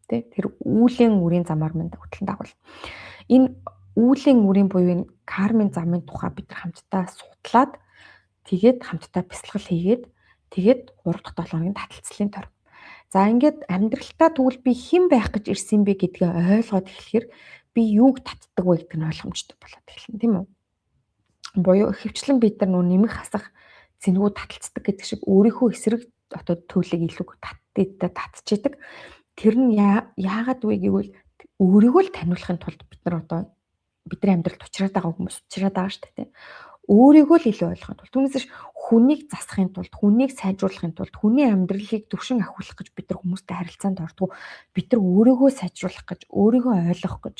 Тий тэр үүлийн үрийн замаар минь хөтлөн дагуулна. Энэ үүлийн үрийн буюу энэ кармын замын тухай бид нар хамтдаа судлаад тэгээд хамтдаа бясалгал хийгээд тэгээд 3 дахь 7 хоногийн таталцлын тойрог. За ингээд амьдралтаа тэгвэл би хэн байх гэж ирсэн бэ гэдгээ ойлгоод эхлэхээр би юуг татдаг вэ гэдэг нь ойлгомжтой болоод эхэлнэ, тийм үү? Буюу ихэвчлэн бид нар нүү нэмэх хасах зэнгүү таталцдаг гэдэг шиг өөрийнхөө эсрэг одоо төлөг илүү татчихдаг. Тэр нь яагаад вэ гэвэл өөрийгөө л таниулахын тулд бид нар одоо бидний амьдралд учраад байгаа хүмүүс учраад байгаа шүү дээ. Өөрийгөө л илүү ойлгохын тулд, түүнээс биш хүнийг засахын тулд, хүнийг сайжруулахын тулд, хүний амьдралыг төвшин ахиулах гэж бид нар хүмүүстэй харилцаанд ордгоо. Бид нар өөрийгөө сайжруулах гэж, өөрийгөө ойлгох гэж,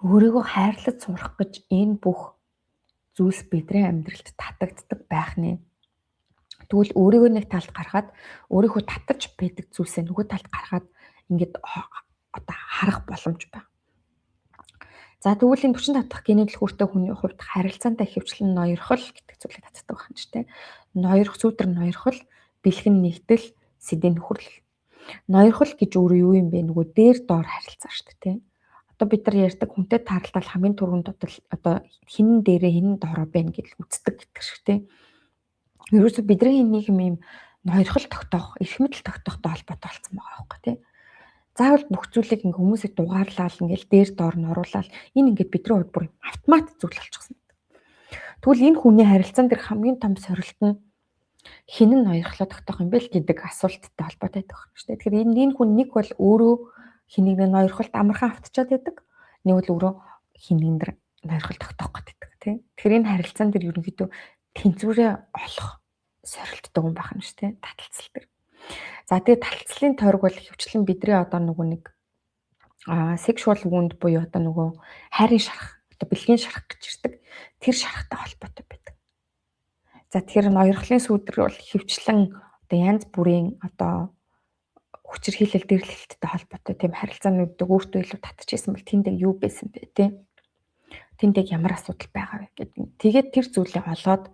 өөрийгөө хайрлаж сурах гэж энэ бүх зүйлс бидний амьдралд татагддаг байх нэ. Тэгвэл өөрийгөө нэг талд гаргаад, өөрийнхөө татаж байдаг зүйлсээ нөгөө талд гаргаад ингээд одоо харах боломж байна. За тэгвэл энэ 45 дахь генийн түлхүүртэй хүний хувьд харилцаантай ихэвчлэн ноёрхол гэдэг зүйлийг татдаг байна ч тийм. Ноёрх, сүүдэр ноёрхол, бэлхэн нэгдэл, сэдэн нөхөрлөл. Ноёрхол гэж өөрөө юу юм бэ? Нөгөө дээр доор харилцаа шүү дээ, тийм. Одоо бид нар ярьдаг хүнтэй тааралдал хамгийн түрүүнд одоо хинэн дээрээ хинэн доороо байна гэж үздэг гэдэг шиг тийм. Ерөөсө бидний нэг юм юм ноёрхол тогтоох, эрх мэдэл тогтоохтой холбоотой болсон байгаа байхгүй тийм. Заавал бүх зүйлийг ингээ хүмүүсийг дугаарлал ингээл дээр доор нь оруулаад энэ ингээд бидний хувьд бүр автомат зүйл болчихсон. Тэгвэл энэ хүний харилцаан дээр хамгийн том сорилт нь хэн нь ноёрхлоо тогтоох юм бэ л гэдэг асуулттай холбоотой байдаг юм шүү дээ. Тэгэхээр энэ хүн нэг бол өөрөө хэнийг нэг ноёрхолт амархан автчаад байдаг. Нэг бол өөрөө хин нэгэн дээр ноёрхол тогтоох гэдэг тийм. Тэгэхээр энэ харилцаан дээр ерөнхийдөө тэнцвэрээ олох сорилттой хүн байх юм шүү дээ. Таталцал дээр. За тэгээ таталцлын тойрог бол ихэвчлэн бидний одоо нөгөө нэг sexual wound буюу одоо нөгөө хайрын шарах, одоо бэлгийн шарах гэж ирдэг. Тэр шарахтай холбоотой байдаг. За тэгэхээр ноёрхлын сүүдэр бол ихэвчлэн одоо янз бүрийн одоо хүчирхийлэл дэрлэлттэй холбоотой тийм харилцаануудыг өөртөө илүү татчихсан бол тэнд юу байсан бэ те? Тэнд яг ямар асуудал байгаа вэ гэдэг. Тэгээд тэр зүйлээ олоод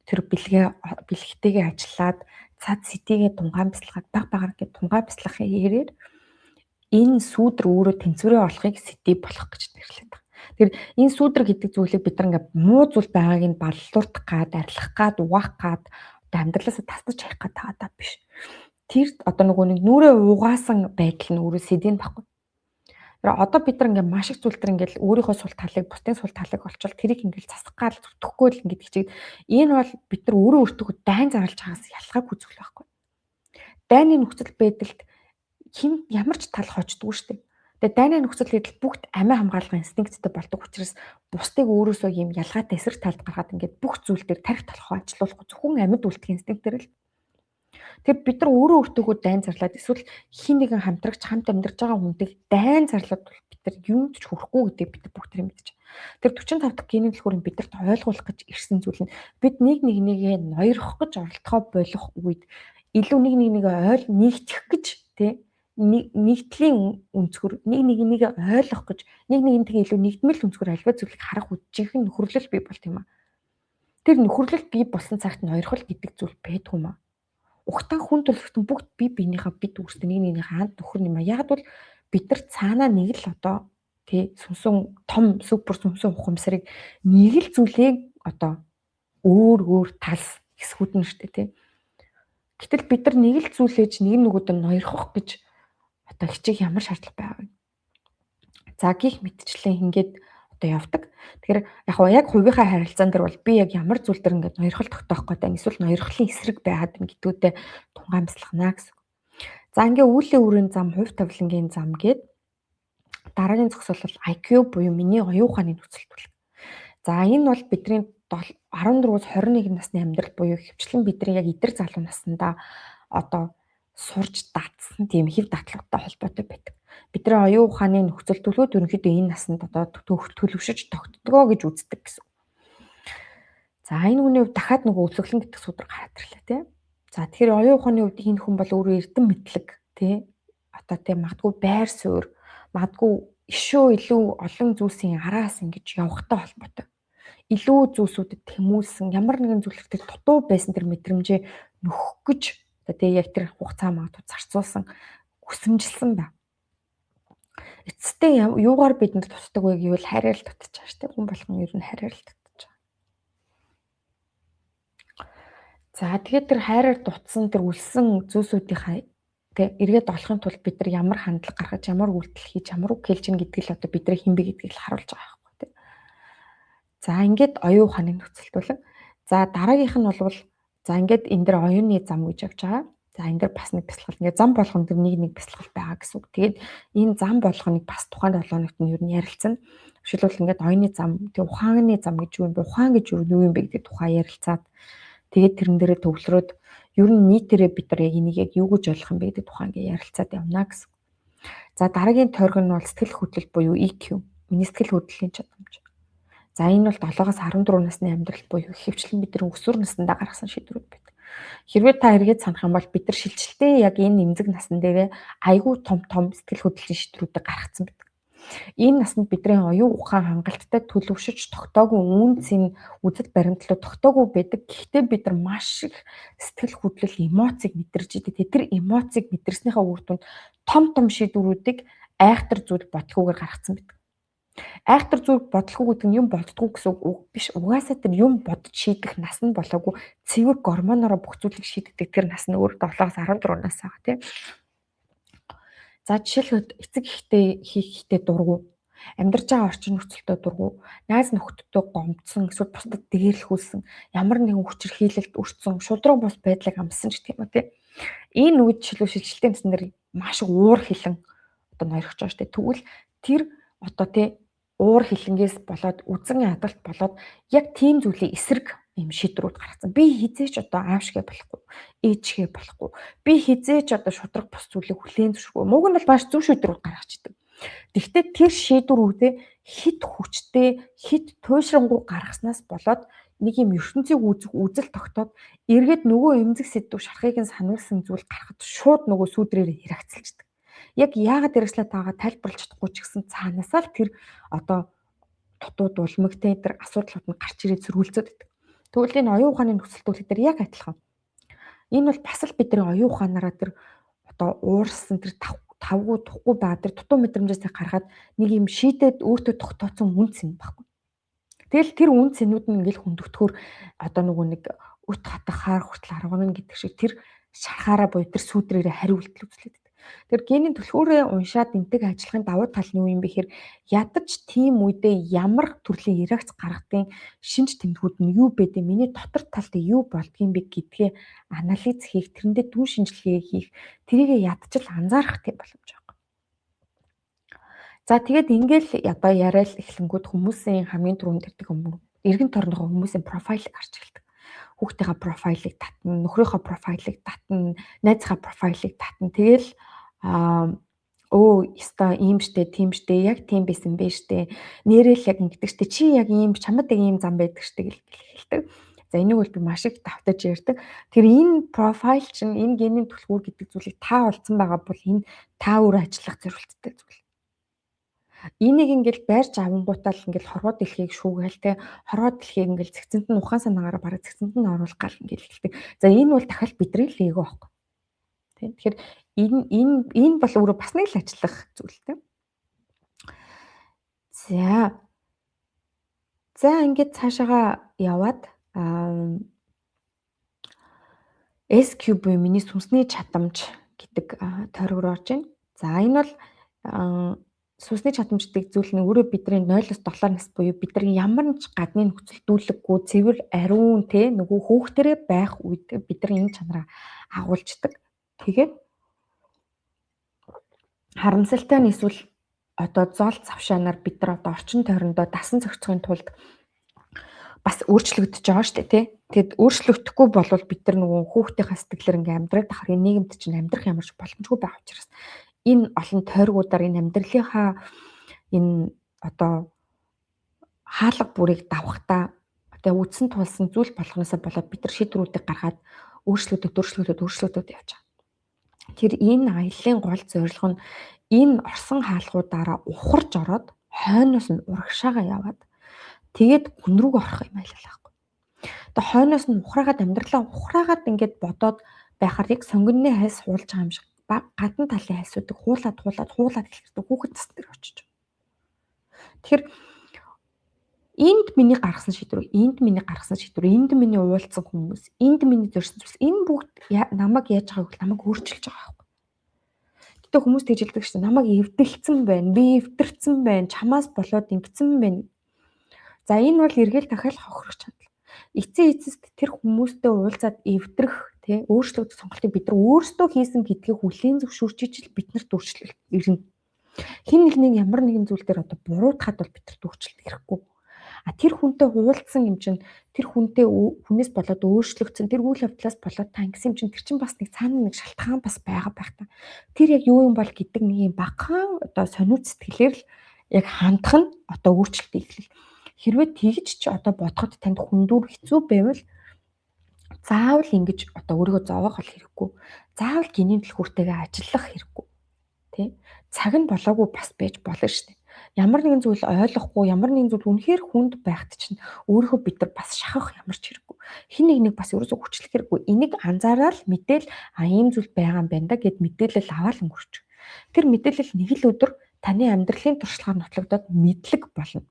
тэр бэлгээ бэлгтэйгээ ажиллаад цад сэтийгээ тунгаан бясалгаад баг багаар ингээд тунгаан бясалгахын хэрээр энэ сүүдэр өөрөө тэнцвэрээ олохыг сэдий болох гэж нэрлэдэг байна. Тэгэхээр энэ сүүдэр гэдэг зүйлийг бид нар ингээд муу зүйл байгааг нь баллуурдах гад, арилгах гад, угаах гад одоо амьдралаасаа тасдаж хаях гад байгаа биш. Тэр одоо нөгөө нэг нүрээ угаасан байдал нь өөрөө сэдийн баггүй. Тэр одоо бид нар ингээд маш их зүйл төр ингээд өөрийнхөө сул талыг, бусдын сул талыг олчвол тэрийг ингээд засах гал зүтгэхгүй л ингээд хичээд энэ бол бид нар өөрөө өөртөө дайн зарлж байгаас ялгаагүй зүйл байхгүй. Дайны нөхцөл байдалд хэн ямар ч тал хождгүй шүү дээ. Тэгээ дайны нөхцөл байдал бүгд амиа хамгаалах инстинкттэй болдог учраас бусдыг өөрөөсөө ийм ялгаатай эсрэг талд гаргаад ингээд бүх зүйл дээр тарих толгой ажилуулахгүй зөвхөн амьд үлдэх инстинктээр л. Тэгэхээр бид нар өөрөө өөртөөгөө дайн зарлаад эсвэл хин нэгэн хамтрагч хамт амьдарч байгаа хүнтэй дайн зарлаад бид нар юунд ч хүрэхгүй гэдгийг бид бүгд тэр мэдэж. Тэр 45 дахь генийн түлхүүрийг бидэрт ойлгуулах гэж ирсэн зүйл нь бид нэг нэгнийгээ ноёрхох гэж оролдохоо болох үед илүү нэг нэгнийгээ ойл нэгтгэх гэж тий нэгдлийн өнцгөр нэг нэгнийгээ ойлгох гэж нэг нэгнтэйгээ илүү нэгдмэл өнцгөр альва зүйлийг харах жинхэнэ нөхөрлөл бий болт юм а. Тэр нөхөрлөл бий болсон цагт ноёрхол гэдэг зүйл байдгүй юм а. Угтан хүн төрөлхтөн бүгд бие биенийхээ бид өөрсдөө нэг нэгнийхээ ханд нөхөр юм а. Яг бол бид нар цаанаа нэг л одоо тий сүнсэн том супер сүнсэн ухамсарыг нэг л зүйлийг одоо өөр өөр талс хэсгүүд нь шүү дээ тий. Гэтэл бид нар нэг л зүйлээж нэг нөгөөд нь ноёрхох гэж одоо хичээх ямар шаардлага байгаа вэ? За гих мэтчлэн ингээд одоо явдаг. Тэгэхээр яг хоо яг хувийнхаа харилцаан дээр бол би яг ямар зүйл дээр ингээд ноёрхол тогтоох гэдэг нь эсвэл ноёрхлын эсрэг байгаад байна гэдгүүдээ тунгаан бясалгана гэсэн. За ингээ үүлийн үрийн зам, хувь тавилангийн зам гээд дараагийн зогсоол бол IQ буюу миний оюун ухааны нөхцөл төлөв. За энэ бол бидний 14-өөс 21 насны амьдрал буюу хөвчлэн бидний яг эдэр залуу наснда одоо сурч датсан тийм хэв датлуудтай холбоотой байдаг. Бидний оюун ухааны нөхцөл төлөвлөгөөд ерөнхийдөө энэ насанд одоо төлөвшөж тогтдгоо гэж үздэг гэсэн. За энэ хүний хувьд дахиад нөгөө өлөглөн гэдэг судар гараад ирлээ тий. За тэгэхээр оюун ухааны хувьд энэ хүн бол өөрөө эрдэм мэдлэг тий. Одоо тий магадгүй байр суурь, магадгүй ишөө илүү олон зүйлсийн араас ингэж явахтай холбоотой. Илүү зүйлсүүдэд тэмүүлсэн ямар нэгэн зүйлээр тэр дутуу байсан тэр мэдрэмжээ нөхөх гэж одоо тий яг тэр хугацаа магадгүй зарцуулсан, хүсэмжилсэн ба. Эцэстээ юугаар бидэнд тусдаг вэ гэвэл хайраар л дутаж байгаа шүү дээ. Хүн болгон ер нь хайраар л дутаж байгаа. За тэгээд тэр хайраар дутсан тэр үлсэн зүйлсүүдийнхаа тэ эргээд олохын тулд бид нар ямар хандлага гаргаж, ямар үйлдэл хийж, ямар үг хэлж гин гэдгийг л одоо бидний хэн бэ гэдгийг л харуулж байгаа байхгүй тэ. За ингээд оюун ухааны нөхцөлтүүлэн. За дараагийнх нь бол за ингээд энэ дэр оюуны зам гэж явж байгаа. За энэ дэр бас нэг бясалгал. Ингээд зам болгон дэр нэг нэг бясалгал байгаа гэсэн үг. Тэгээд энэ зам болгоныг бас тухайн 7 хоногт нь ер нь ярилцсан. Жишээлбэл ингээд оюуны зам, тэг ухааны зам гэж юу юм бэ? Ухаан гэж юу юм бэ гэдэг тухай ярилцаад тэгээд тэрэн дээрээ төвлөрөөд ер нь нийтээрээ бид нар яг энийг яг юу гэж ойлгох юм бэ гэдэг тухай ингээд ярилцаад явна гэсэн. За дараагийн тойрог нь бол сэтгэл хөдлөл буюу EQ. Миний сэтгэл хөдлөлийн чадамж. За энэ бол 7-оос 14 насны амьдрал буюу ихэвчлэн бидний өсвөр насндаа гаргасан шийдвэрүүд байдаг. Хэрвээ та эргээд санах юм бол бид нар шилжилтээ яг энэ эмзэг насн дээрээ айгүй том том сэтгэл хөдлөлийн шийдвэрүүдийг гаргацсан байдаг. Энэ насанд бидний оюун ухаан хангалттай төлөвшөж тогтоогүй үн цэн үзэл баримтлал тогтоогүй байдаг. Гэхдээ бид нар маш их сэтгэл хөдлөл эмоцийг мэдэрч идэг. Тэр эмоцийг мэдэрснийхээ үр дүнд том том шийдвэрүүдийг айхтар зүйл бодлогоогоор гаргацсан байдаг. Айхтар зүйл бодлохгүй гэдэг нь юм боддгоо гэсэн үг биш. Угаасаа тэр юм бодож шийдэх нас нь болоогүй цэвэр гормоноороо бүх зүйлийг шийддэг тэр нас нь өөр 7-оос 14 нас байгаа тийм. За жишээлбэл эцэг эхтэй хийхдээ дургу, амьдарч байгаа орчин нөхцөлтөө дургу, найз нөхдөдөө гомдсон, эсвэл бусдад дээрлэхүүлсэн, ямар нэгэн хүчирхийлэлд өртсөн, шудраг бус байдлыг амссан ч гэх юм уу тийм. Энэ үед жишээлбэл шилжилтийн насн дээр маш уур хилэн одоо ноёрхож байгаа шүү дээ. Тэгвэл тэр одоо тий уур хилэнгээс болоод үзэн ядалт болоод яг тийм зүйлийн эсрэг юм шийдвэрүүд гаргацсан. Би хизээч одоо аавшгэ болохгүй, ээжгээ болохгүй. Би хизээч одоо шудраг бус зүйлийг хүлээн зөвшөөрөхгүй. Мууг нь бол маш зөв шийдвэрүүд гаргаж идэг. Тэгэхдээ тэр шийдвэрүүдээ хит хүчтэй, хит туйшрангуй гаргаснаас болоод нэг юм ертөнцийг үзэх үзэл тогтоод эргээд нөгөө эмзэг сэдв шархыг нь сануулсан зүйл гарахад шууд нөгөө сүүдрээр хэрэгцэлждэг. Яг яагаад хэрэгслээ таагаа тайлбарлаж чадахгүй ч гэсэн цаанаасаа л тэр одоо дутуу дулмагтай тэр асуудлууд нь гарч ирээд сөргөлцөөд байдаг. Тэгвэл энэ оюун ухааны нөхцөлтүүлэг дээр яг адилхан. Энэ бол бас л бидний оюун ухаанаараа тэр одоо уурсан тэр тавгүй тухгүй байгаа тэр дутуу мэдрэмжээс гаргаад нэг юм шийдээд өөртөө тогтооцсон үн цэн баггүй. Тэгэл тэр үн цэнүүд нь ингээл хөндөгдөхөөр одоо нөгөө нэг өт хатахаар хүртэл аргана гэдэг шиг тэр шархаараа буюу тэр сүүдрээрээ хариу үйлдэл үзүүлээд. Тэр генийн түлхүүрээ уншаад энтэйг ажиллахын давуу тал нь юу юм бэ гэхээр ядаж тийм үедээ ямар төрлийн реакц гаргадیں шинж тэмдгүүд нь юу байдیں миний дотор талд юу болдгийм бэ гэдгээ анализ хийх, тэрэндээ дүн шинжилгээ хийх, тэрийг ядаж л анзаарах тийм боломж байна. За тэгээд ингээл одоо яриад эхлэнгүүд хүмүүсийн хамгийн түрүүнд ирдэг эргэн тойрныхоо хүмүүсийн профайлыг харж эхэлдэг. Хүүхдийнхээ профайлыг татна, нөхрийнхөө профайлыг татна, найзынхаа профайлыг татна. Тэгэл өө ёстой ийм штэ, тийм штэ, яг тийм байсан бэ штэ. Нэрэл яг ингэдэг штэ. Чи яг ийм чамд яг ийм зам байдаг штэ гэл хэлдэг. За энийг бол би маш их давтаж ярьдаг. Тэр энэ профайл чинь энэ генийн түлхүүр гэдэг зүйлийг та олцсон байгаа бол энэ та өөрөө ажиллах зорилттой зүйл. Энийг ингээл байрч авангуутаа л ингээл хорвоо дэлхийг шүүгээл те хорвоо дэлхийг ингээл зэгцэнд нь ухаан санаагаараа бараг зэгцэнд нь оруулах гал ингээл хэлдэг. За энэ бол дахиад бидний л эго байхгүй. Тийм. Тэгэхээр энэ энэ энэ бол өөрөө бас нэг л ажиллах зүйл те. За. За ингээд цаашаага яваад SQ буюу миний сүнсний чадамж гэдэг тойрог руу орж байна. За энэ бол сүнсний чадамж гэдэг зүйл нь өөрөө бидний 0-оос 7 нас буюу бидний ямар ч гадны нөхцөлдүүлэггүй цэвэр ариун те нөгөө хүүхдэрээ байх үед бид нар энэ чанараа агуулждаг. Тэгээд харамсалтай нь эсвэл одоо зол завшаанаар бид нар одоо орчин тойрондоо дасан зохицохын тулд бас өөрчлөгдөж байгаа шүү дээ, тий. Тэгэд өөрчлөгдөхгүй болвол бид нар нөгөө хүүхдийнхаа сэтгэлээр ингээм амьдраад тахаар энэ нийгэмд чинь амьдрах ямар ч боломжгүй байгаа учраас энэ олон тойргуудаар энэ амьдралынхаа энэ одоо хаалга бүрийг давхтаа одоо үдсэн тулсан зүйл болгоноосоо болоод бид нар шийдвэрүүдийг гаргаад өөрчлөгдөд явж байгаа. Тэр энэ аяллаа гол зорилго нь энэ орсон хаалгуудаараа ухарж ороод хойноос нь урагшаага яваад тэгээд гүн рүү орох юм аялал байхгүй. Одоо хойноос нь ухраагаад амьдралаа ухраагаад ингээд бодоод байхаар яг сонгоны хайс хуулж байгаа юм шиг гадна талын хайсуудыг хуулаад эхлэхдээ хүүхэд насн дээр очиж. Тэгэхээр энд миний гаргасан шийдвэр, энд миний гаргасан шийдвэр, энд миний уулзсан хүмүүс, энд миний зорьсон зүйлс, энэ бүгд намайг яаж байгааг бол намайг өөрчилж байгаа байхгүй. Гэтэ хүмүүс тэгж хэлдэг шүү дээ. Намайг эвдэлцэн байна, би эвдэрсэн байна, чамаас болоод ингэсэн байна. За энэ бол эргээл дахиад хохирох чанал. Эцсийн эцэст тэр хүмүүстэй уулзаад эвдрэх, тэ өөрчлөгдөх сонголтыг бид нар өөрсдөө хийсэн гэдгийг хүлээн зөвшөөрч ижил биднэрт өөрчлөлт ирнэ. Хин нэг нэг ямар нэгэн зүйл дээр одоо буруутахад бол биднэрт өөрчлөлт ирэхгүй. А тэр хүнтэй уулзсан юм чинь тэр хүнтэй хүнээс болоод өөрчлөгдсөн тэр үйл явдлаас болоод та ингэсэн юм чинь тэр чинь бас нэг цаана нэг шалтгаан бас байгаа байх та. Тэр яг юу юм бол гэдэг нэг юм багахан одоо сониуд сэтгэлээр л яг хандах нь одоо өөрчлөлт эхлэл. Хэрвээ тэгж ч одоо бодоход танд хүндүүр хэцүү байвал заавал ингэж одоо өөрийгөө зовоох бол хэрэггүй. Заавал гинийн түлхүүртэйгээ ажиллах хэрэггүй. Тэ? Цаг нь болоогүй бас байж болно шүү дээ. Ямар нэгэн зүйл ойлгохгүй, ямар нэгэн зүйл үнэхээр хүнд байхад чинь өөрийнхөө бид нар бас шахах ямар ч хэрэггүй. Хин нэг нэг бас ерөөсөө хүчлэх хэрэггүй. Энийг анзаараад мэдээл а ийм зүйл байгаа юм байна да гэд мэдээлэл аваад өнгөрч. Тэр мэдээлэл нэг л өдөр таны амьдралын туршлагаар нотлогдоод мэдлэг болно.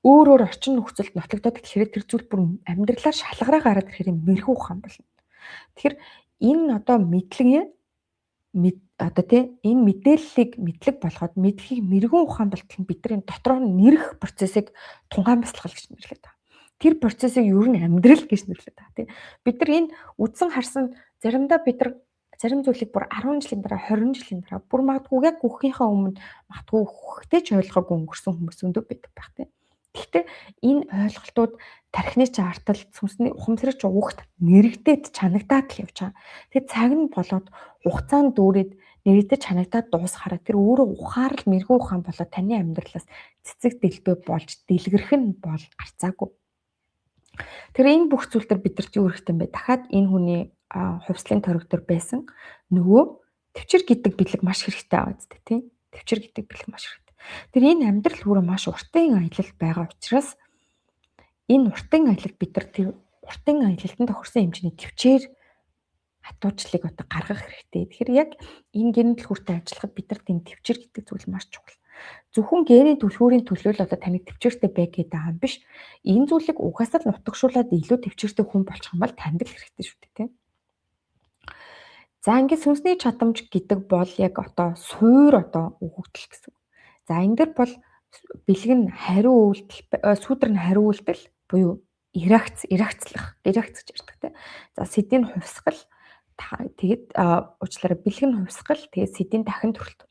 Өөр өөр орчин нөхцөлд нотлогдоод гэхээр тэр зүйл бүр амьдралаар шалгараа гараад ирэхээр мэрэгүү ухаан болно. Тэгэхээр энэ одоо мэдлэгийн одоо тий энэ мэдээллийг мэдлэг болгоод мэдлэгийг мэрэгүү ухаан болтол нь бидний дотроо нэрэх процессыг тунгаан бясалгал гэж нэрлэдэг байгаа. Тэр процессыг ер нь амьдрал гэж нэрлэдэг байгаа тий. Бид нар энэ үдсэн харсан заримдаа бид нар зарим зүйлийг бүр 10 жилийн дараа 20 жилийн дараа бүр магадгүй яг үххийнхээ өмнө магадгүй үхэхдээ ч ойлгоогүй өнгөрсөн хүмүүс өндөө байдаг байх тий. Гэхдээ энэ ойлголтууд тархины чи артал сүнсний ухамсарч угт нэрэгдээд чанагдаад л явж байгаа. Тэгэхээр цаг нь болоод хугацаанд дүүрээд нэрэгдэж чанагдаад дуусахаараа тэр өөрөө ухаарл мэрэгүү ухаан болоод таны амьдралаас цэцэг дэлбэ болж дэлгэрэх нь бол гарцаагүй. Тэр энэ бүх зүйл төр бидэрт юу хэрэгтэй юм бэ? Дахиад энэ хүний хувьслын торог төр байсан нөгөө төвчр гэдэг бэлэг маш хэрэгтэй байгаа зү тийм. Төвчр гэдэг бэлэг маш хэрэгтэй. Тэр энэ амьдрал өөрөө маш уртын аялал байгаа учраас энэ уртын аялал бид нар тэр уртын аялалтанд тохирсон хэмжээний төвчээр хатуучлалыг одоо гаргах хэрэгтэй. Тэгэхээр яг энэ генийн түлхүүртэй ажиллахад бид нарт энэ төвчээр гэдэг зүйл маш чухал. Зөвхөн генийн түлхүүрийн төлөө л одоо таныг төвчээртэй бай гэдэг юм биш. Энэ зүйлийг угаасаа л нутагшуулад илүү төвчээртэй хүн болчих юм бол танд л хэрэгтэй шүү дээ, тийм. За ингээд сүнсний чадамж гэдэг бол яг одоо суур одоо өгөгдөл гэсэн. За энэ дэр бол бэлэг нь хариу үйлдэл, сүүдэр нь хариу үйлдэл буюу эрагц, эрагцлах, эрагц гэж ярьдаг тийм. За сэдийн хувьсгал тэгээд уучлаарай бэлэг нь хувьсгал тэгээд сэдийн дахин төрөлт.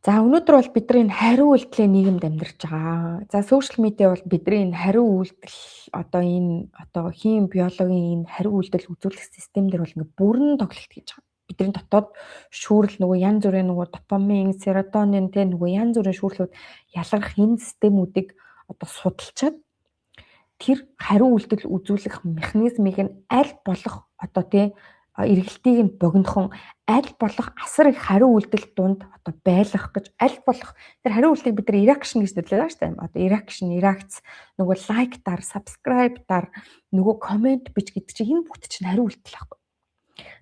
За өнөөдөр бол бидний энэ хариу үйлдэлийн нийгэмд амьдарч байгаа. За сошиал медиа бол бидний энэ хариу үйлдэл одоо энэ одоо хим биологийн энэ хариу үйлдэл үзүүлэх систем дээр бол ингээ бүрэн тоглолт хийж байгаа. Бидний дотоод шүүрэл нөгөө янз бүрийн нөгөө допамин, серотонин тэ нөгөө янз бүрийн шүүрлүүд ялгарх энэ системүүдийг одоо судалчаад тэр хариу үйлдэл үзүүлэх механизмыг нь аль болох одоо тий эргэлтийг нь богинохон аль болох асар их хариу үйлдэл дунд одоо байлгах гэж аль болох тэр хариу үйлдэлийг бид нар reaction гэж нэрлэдэг байгаа шүү дээ. Одоо reaction, реакц нөгөө лайк дар, subscribe дар, нөгөө комент бич гэдэг чинь энэ бүгд чинь хариу үйлдэл байхгүй.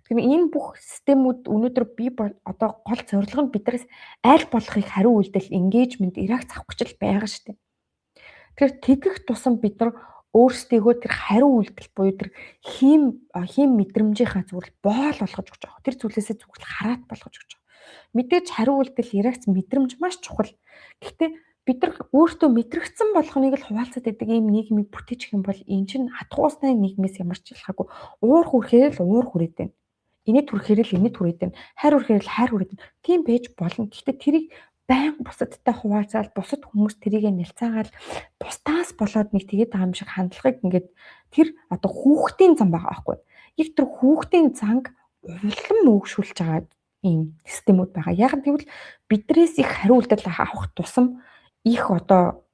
Тэгэхээр энэ бүх системүүд өнөөдөр би одоо гол зорилго нь биднээс аль болох их хариу үйлдэл, engagement, реакц авах гэж л байгаа шүү дээ. Тэгэхээр тэгэх тусам бид нар өөрсдийгөө тэр хариу үйлдэл буюу тэр хийм мэдрэмжийнхаа зүгээр л боол болгож өгч байгаа. Тэр зүйлээсээ зүгээр л хараат болгож өгч байгаа. Мэдээж хариу үйлдэл, реакц, мэдрэмж маш чухал. Гэхдээ бид нар өөртөө мэдрэгдсэн болгоныг л хуваалцаад байдаг ийм нийгмийг бүтээчих юм бол эн чинь хатгуусны нийгмээс ямар ч ялгаагүй. Уур хүрхээр л уур хүрээд байна. Инээд хүрэхээр л инээд хүрээд байна. Хайр хүрэхээр л хайр хүрээд байна. Тийм байж болно. Гэхдээ тэрийг Баян бусадтай хуваалцаал, бусад хүмүүс тэрийг нэлцаагаал бусдаас болоод нэг тэгээд байгаа юм шиг хандлагыг ингээд тэр одоо хүүхдийн зам байгаа байхгүй. Яг тэр хүүхдийн занг улам өгшүүлж байгаа ийм системүүд байгаа. Яг гэвэл бидрээс их хариу үйлдэл авах тусам их одоо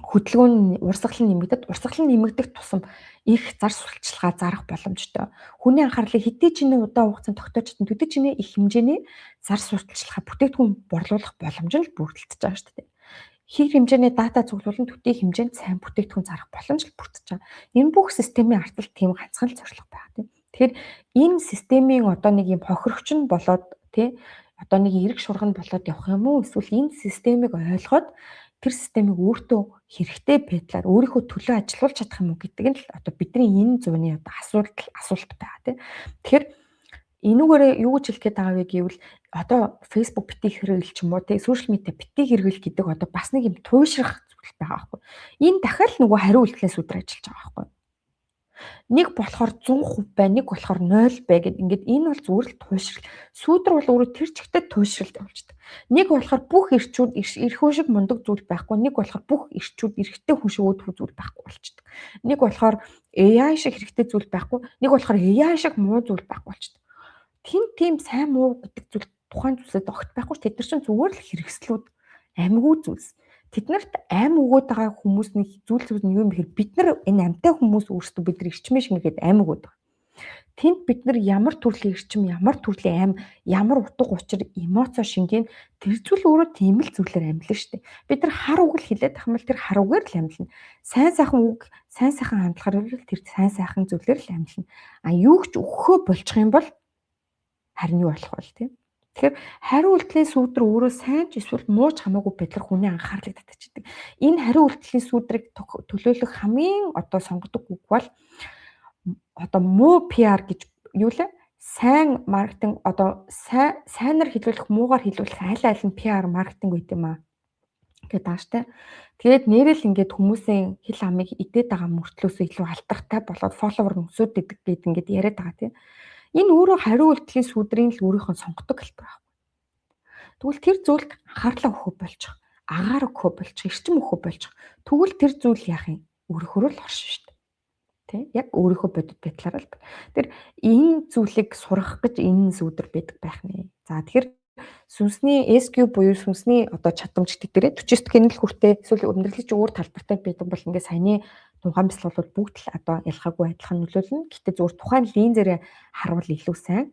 хөдөлгөөн урсгал нь нэмэгдэд, урсгал нь нэмэгдэх тусам их зар сурталчилгаа зарах боломжтой. Хүний анхаарлыг хэдий ч нэ удаан хугацаанд тогтоож чадна, төдий ч нэ их хэмжээний зар сурталчилгаа бүтээгдэхүүн борлуулах боломж нь л бүрдэлдэж байгаа шүү дээ. Хэр хэмжээний дата цуглуулна, төдий хэмжээнд сайн бүтээгдэхүүн зарах боломж л бүрдэж байгаа. Энэ бүх системийн артал тийм ганцхан л зорилго байгаа тийм. Тэгэхээр энэ системийн одоо нэг юм хохирогч нь болоод тий одоо нэг эрэг шурган болоод явах юм уу? Эсвэл энэ системийг ойлгоод тэр системийг өөртөө хэрэгтэй байдлаар өөрийнхөө төлөө ажилуулж чадах юм уу гэдэг нь л одоо бидний энэ зууны одоо асуулт байгаа тийм. Тэгэхээр энүүгээрээ юу гэж хэлэх гээд байгаа вэ гэвэл одоо Facebook битгий хэрэгэл ч юм уу тийм social media битгий хэрэгэл гэдэг одоо бас нэг юм туйшрах зүйл байгаа байхгүй. Энэ дахиад нөгөө хариу үйлдэлийн сүдэр ажиллаж байгаа байхгүй. Нэг болохоор 100% бай, нэг болохоор 0 бай гэд ингээд энэ бол зүгээр л туйшрал. Сүүдэр бол өөрөө тэр чигтээ туйшралт явуулчихдаг. Нэг болохоор бүх эрчүүд эрхүү шиг мундаг зүйл байхгүй, нэг болохоор бүх эрчүүд эрхтэй хүн шиг үүдхүү зүйл байхгүй болчихдог. Нэг болохоор AI шиг хэрэгтэй зүйл байхгүй, нэг болохоор AI шиг муу зүйл байхгүй болчихдог. Тин тийм сайн муу гэдэг зүйл тухайн зүйлсэд огт байхгүй ш. Тэд нар чинь зүгээр л хэрэгслүүд амьгүй зүйлс. Тэднэрт ам өгөөд байгаа хүмүүс нэг зүйл зүйл нь юу юм бэхээр бид нар энэ амьтай хүмүүс өөрсдөө бид нар эрчмээ шиг ингээд ам өгөөд байгаа. Тэнд бид нар ямар төрлийн эрчим, ямар төрлийн ам, ямар утга учир, эмоцо шингэн тэр зүйл өөрөө тийм л зүйлээр амьлаа шүү дээ. Бид нар хар үг л хэлээд ах юм бол тэр хар үгээр л амьлна. Сайн сайхан үг, сайн сайхан хандлагаар л тэр сайн сайхан зүйлээр л амьлна. А юу ч өгөхөө болчих юм бол харин юу болох вэ тийм? Тэгэхээр хариу үйлдэлийн сүүдэр өөрөө сайн ч эсвэл муу ч хамаагүй байдлаар хүний анхаарлыг татчихдаг. Энэ хариу үйлдэлийн сүүдрийг төлөөлөх хамгийн одоо сонгодог үг бол одоо муу PR гэж юу лээ? Сайн маркетинг одоо сайнаар хэлүүлэх, муугаар хэлүүлэх аль аль нь PR маркетинг байт юм аа гэдэг ааштай. Тэгээд нэрэл ингээд хүмүүсийн хэл амыг идээд байгаа мөртлөөсөө илүү алдартай болоод follower нь өсөөд идэг гэд ингээд яриад байгаа тийм. Энэ өөрөө хариу үйлдэлийн сүүдрийн л өөрийнх нь сонгодог хэлбэр байхгүй. Тэгвэл тэр зүйлд анхаарлаа өгөхөө болчих, агаар өгөхөө болчих, эрчим өгөхөө болчих. Тэгвэл тэр зүйл яах юм? Өөрөөхөө л оршин шүү дээ. Тэ? Яг өөрийнхөө бодит байдлаараа л. Тэр энэ зүйлийг сурах гэж энэ сүүдэр байдаг байх нэ. За тэгэхээр сүнсний SQ буюу сүнсний одоо чадамж гэдэг дээрээ 49 дэх хэнэл хүртээ эсвэл өндөрлөж өөр талбартай байдаг бол ингээд саяны тунхаан бясалгал бол бүгд л одоо ялгаагүй адилхан нөлөөлнө. Гэхдээ зүгээр тухайн линзээрээ харуул илүү сайн.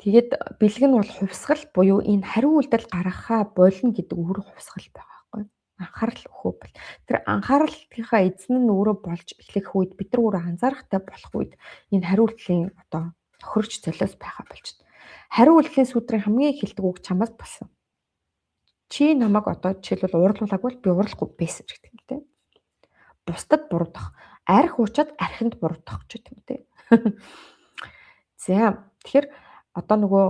Тэгээд бэлэг нь бол хувьсгал буюу энэ хариу үйлдэл гаргахаа болно гэдэг өөрөө хувьсгал байгаа байхгүй. Анхаарал өгөө бол. Тэр анхааралтынхаа эзэн нь өөрөө болж эхлэх үед бид нар өөрөө анзаарахтай болох үед энэ хариу үйлдэлийн одоо тохирч золиос байгаа болж байна. Хариу үйлдэлийн сүүдрийн хамгийн их хэлдэг үг чамаас болсон. Чи намайг одоо жишээлбэл уурлуулаагүй бол би уурлахгүй байсан ч гэдэг юм те. Бусдад буруудах, арх уучаад архинд буруудах ч гэдэг юм те. За тэгэхээр одоо нөгөө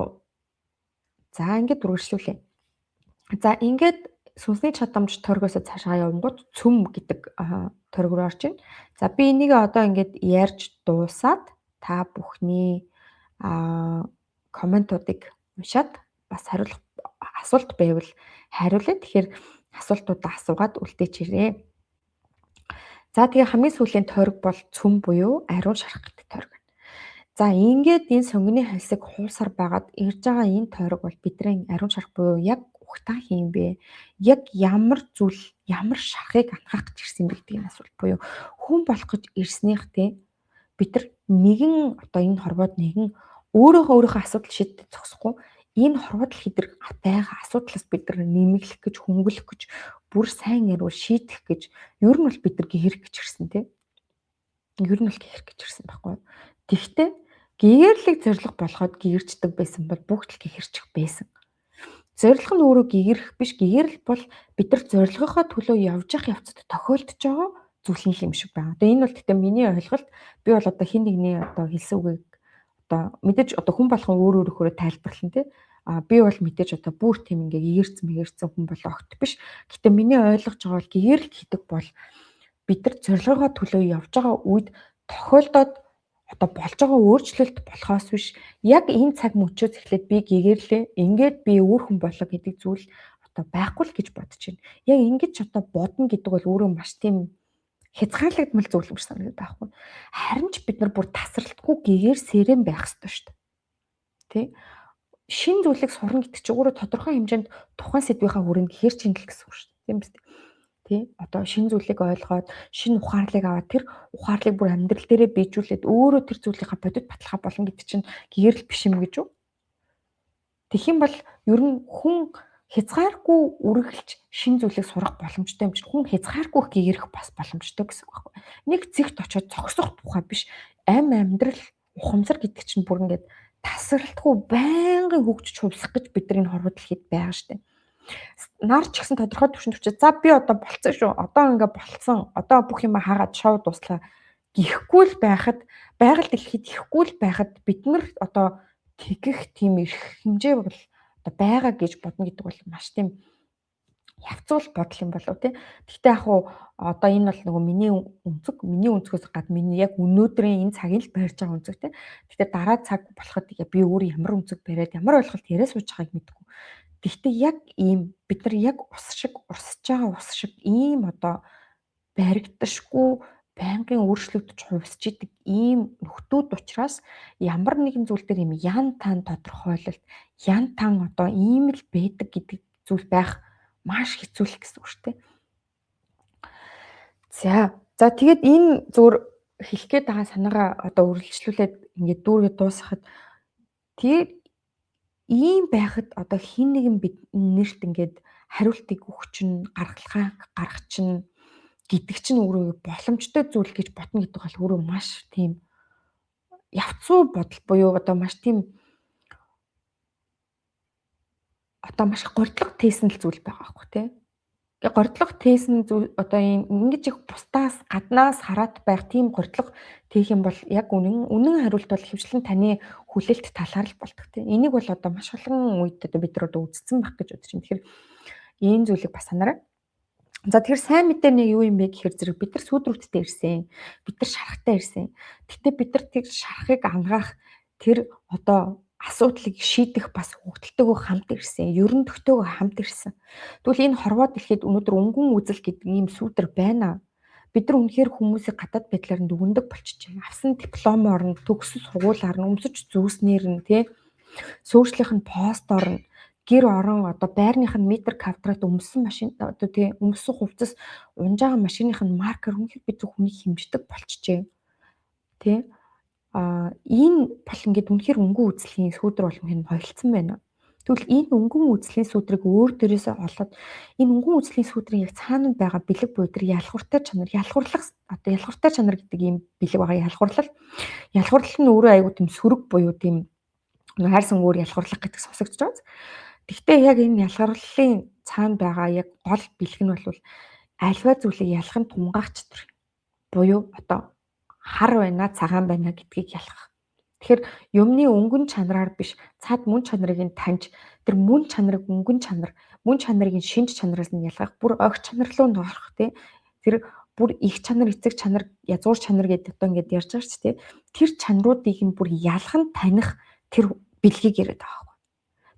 за ингээд үргэлжлүүлье. За ингээд сүнсний чадамж тойргоосоо цаашаа явангууд цөм гэдэг тойрог руу орж байна. За би энийг одоо ингээд ярьж дуусаад та бүхний комментуудыг уншаад бас хариулах асуулт байвал хариулъя. Тэгэхээр асуултуудаа асуугаад үлдээчээрэй. За тэгээ хамгийн сүүлийн тойрог бол цөм буюу ариун шарах гэдэг тойрог. За ингээд энэ сонгоны хальсыг хуулсаар байгаад ирж байгаа энэ тойрог бол бидний ариун шарах буюу яг угтаа хийм бэ? Яг ямар зүйл, ямар шарахыг анхаах гэж ирсэн бэ гэдгийг асуулт буюу хүн болох гэж ирснийх те бид нар нэгэн одоо энэ хорвоод нэгэн өөрөөхөө асуудал шийдэж зогсохгүй энэ хорвоо дэлхий дээр байгаа асуудлаас бид нар нэмэглэх гэж, хөнгөлөх гэж, бүр сайн яруу шийдэх гэж ер нь бол бид нар гэрэх гэж ирсэн те. Ер нь бол гэрэх гэж ирсэн байхгүй. Тэгвэл гэгэрлэг зориг болоход гэрчдэг байсан бол бүгд л гэрчих байсан. Зорилго нь өөрөө гэгэрэх биш, гэгэрэл бол бид нар зорилгынхоо төлөө явж явах явцад тохиолдож байгаа зүйл нь юм шиг байна. Одоо энэ бол гэхдээ миний ойлголт, би бол одоо хин нэгний одоо хэлсэн үгийг одоо мэдээж одоо хүн болгон өөр өөрөөхөө тайлбарлана тий. А би бол мэдээж одоо бүр тийм ингээ гэгэрцэн мэгэрцэн хүн бол огт биш. Гэтэ миний ойлгож байгаа бол гэгэрэл гэдэг бол бид нар зорилгынхоо төлөө явж байгаа үед тохиолдоод одоо болж байгаа өөрчлөлт болохоос биш яг энэ цаг мөчөөс эхлээд би гэгэрлээ, ингээд би өөр хүн болоо гэдэг зүйл одоо байхгүй л гэж бодож байна. Яг ингэж одоо бодно гэдэг бол өөрөө маш тийм хязгаарлагдмал зүйл юм шиг санагдаад байхгүй. Харин ч бид нар бүр тасралтгүй гэгээр сэрэн байх ёстой шүү дээ. Тэ? Шин зүйлийг сурна гэдэг чинь өөрөө тодорхой хэмжээнд тухайн сэдвийнхаа хүрээнд гэхэр чиндэл гэсэн үг шүү дээ. Тийм биз дээ. Тэ? Одоо шин зүйлийг ойлгоод, шинэ ухаарлыг аваад тэр ухаарлыг бүр амьдрал дээрээ биежүүлээд өөрөө тэр зүйлийнхаа бодит баталгаа болно гэдэг чинь гэрэл биш юм гэж үү? Тэгэх юм бол ер нь хүн хязгааргүй үргэлж шин зүйлийг сурах боломжтой юм чинь хүн хязгааргүй их гэрэх бас боломжтой гэсэн үг байхгүй. Нэг зэгт очиод зогсох тухай биш. Ам амьдрал ухамсар гэдэг чинь бүр ингээд тасралтгүй байнгын хөгжиж хувьсах гэж бидний хорвоо дэлхийд байгаа штэ. Нар ч гэсэн тодорхой түвшинд хүрчээ. За би одоо болцсон шүү. Одоо ингээ болцсон. Одоо бүх юм хаагаад шоу дуслаа гэхгүй л байхад байгаль дэлхийд ихгүй л байхад бид нар одоо тэгэх тийм эрх хэмжээ бол одоо байгаа гэж бодно гэдэг бол маш тийм явцуул бодол юм болов тий. Гэхдээ яг уу одоо энэ бол нөгөө миний өнцөг, миний өнцгөөс гадна миний яг өнөөдрийн энэ цагийн л барьж байгаа өнцөг тий. Гэхдээ дараа цаг болоход би өөр ямар өнцөг бариад ямар ойлголт яриа сууж байгааг мэдэхгүй. Гэхдээ яг ийм бид нар яг ус шиг урсж байгаа ус шиг ийм одоо баригдашгүй байнгын өөрчлөгдөж хувьсж идэг ийм нөхдүүд учраас ямар нэгэн зүйл дээр ийм ян тан тодорхойлолт, ян тан одоо ийм л байдаг гэдэг зүйл байх маш хэцүү л гэсэн үг шүү дээ. За тэгээд энэ зүгээр хэлэх гээд байгаа санаагаа одоо үргэлжлүүлээд ингээд дүүргээ дуусгахад тэгээд ийм байхад одоо хин нэгэн бид нэрт ингээд хариултыг өгч чинь гаргалгаа гаргах чинь гэдэг чинь өөрөө боломжтой зүйл гэж бодно гэдэг бол өөрөө маш тийм явцуу бодол буюу одоо маш тийм одоо маш гордлого тээсэн л зүйл байгаа байхгүй тий. Ингээ гордлого тээсэн зүйл одоо ийм ингэж их бусдаас гаднаас хараат байх тийм гордлого тээх юм бол яг үнэн хариулт бол хөвчлэн таны хүлээлт талаар л болдог тий. Энийг бол одоо маш олон үед одоо бид нар одоо үзсэн байх гэж бодож байна. Тэгэхээр ийм зүйлийг бас санаарай. За тэгэхээр сайн мэдээ нэг юу юм бэ гэхээр зэрэг бид нар сүүдрүүттэй ирсэн. Бид нар шарахтай ирсэн. Гэтэ бид нар тэр шарахыг ангаах тэр одоо асуудлыг шийдэх бас хөгтөлтөөгөө хамт ирсэн. Ерөнхийдөө хамт ирсэн. Тэгвэл энэ хорвоо дэлхийд өнөөдөр өнгөн үзэл гэдэг ийм сүүдэр байна. Бид нар үнэхээр хүмүүсийг гадаад байдлаар нь дүгндэг болчихжээ. Авсан дипломоор нь, төгссөн сургуулиар нь, өмсөж зүүснээр нь, тий, сошиалын нь постоор нь, гэр орон одоо байрных нь метр квадрат өмссөн машин одоо тий өмссөн хувцас унж байгаа машиных нь маркер үнэхээр бид зөв хүнийг хэмждэг болчихжээ. Тий? А энэ бол ингээд үнэхээр өнгөн үзлийн сүүдэр бол үнэхээр хоёулцсан байна. Тэгвэл энэ өнгөн үзлийн сүүдрийг өөр дээрээсээ олоод энэ өнгөн үзлийн сүүдрийн яг цаана байгаа бэлэг буюу тэр ялгууртай чанар, ялгуурлах одоо ялгууртай чанар гэдэг ийм бэлэг байгаа ялгуурлал. Ялгуурлал нь өөрөө айгүй тийм сөрөг буюу тийм хайрсан өөр ялгуурлах гэдэг сонсогдож байгаа. Гэхдээ яг энэ ялгуурлалын цаана байгаа яг гол бэлэг нь бол альва зүйлийг ялах нь тунгаах чадвар. Буюу одоо хар байна, цагаан байна гэдгийг ялах. Тэгэхээр юмны өнгөн чанараар биш, цаад мөн чанарыг нь таньж, тэр мөн чанарыг өнгөн чанар, мөн чанарыг нь шинж чанараас нь ялгах, бүр огт чанар руу нь орох тий. Тэр бүр их чанар, эцэг чанар, язгуур чанар гэдэг одоо ингээд ярьж байгаа ч тий. Тэр чанаруудыг нь бүр ялах нь таних тэр бэлгийг яриад байгаа байхгүй.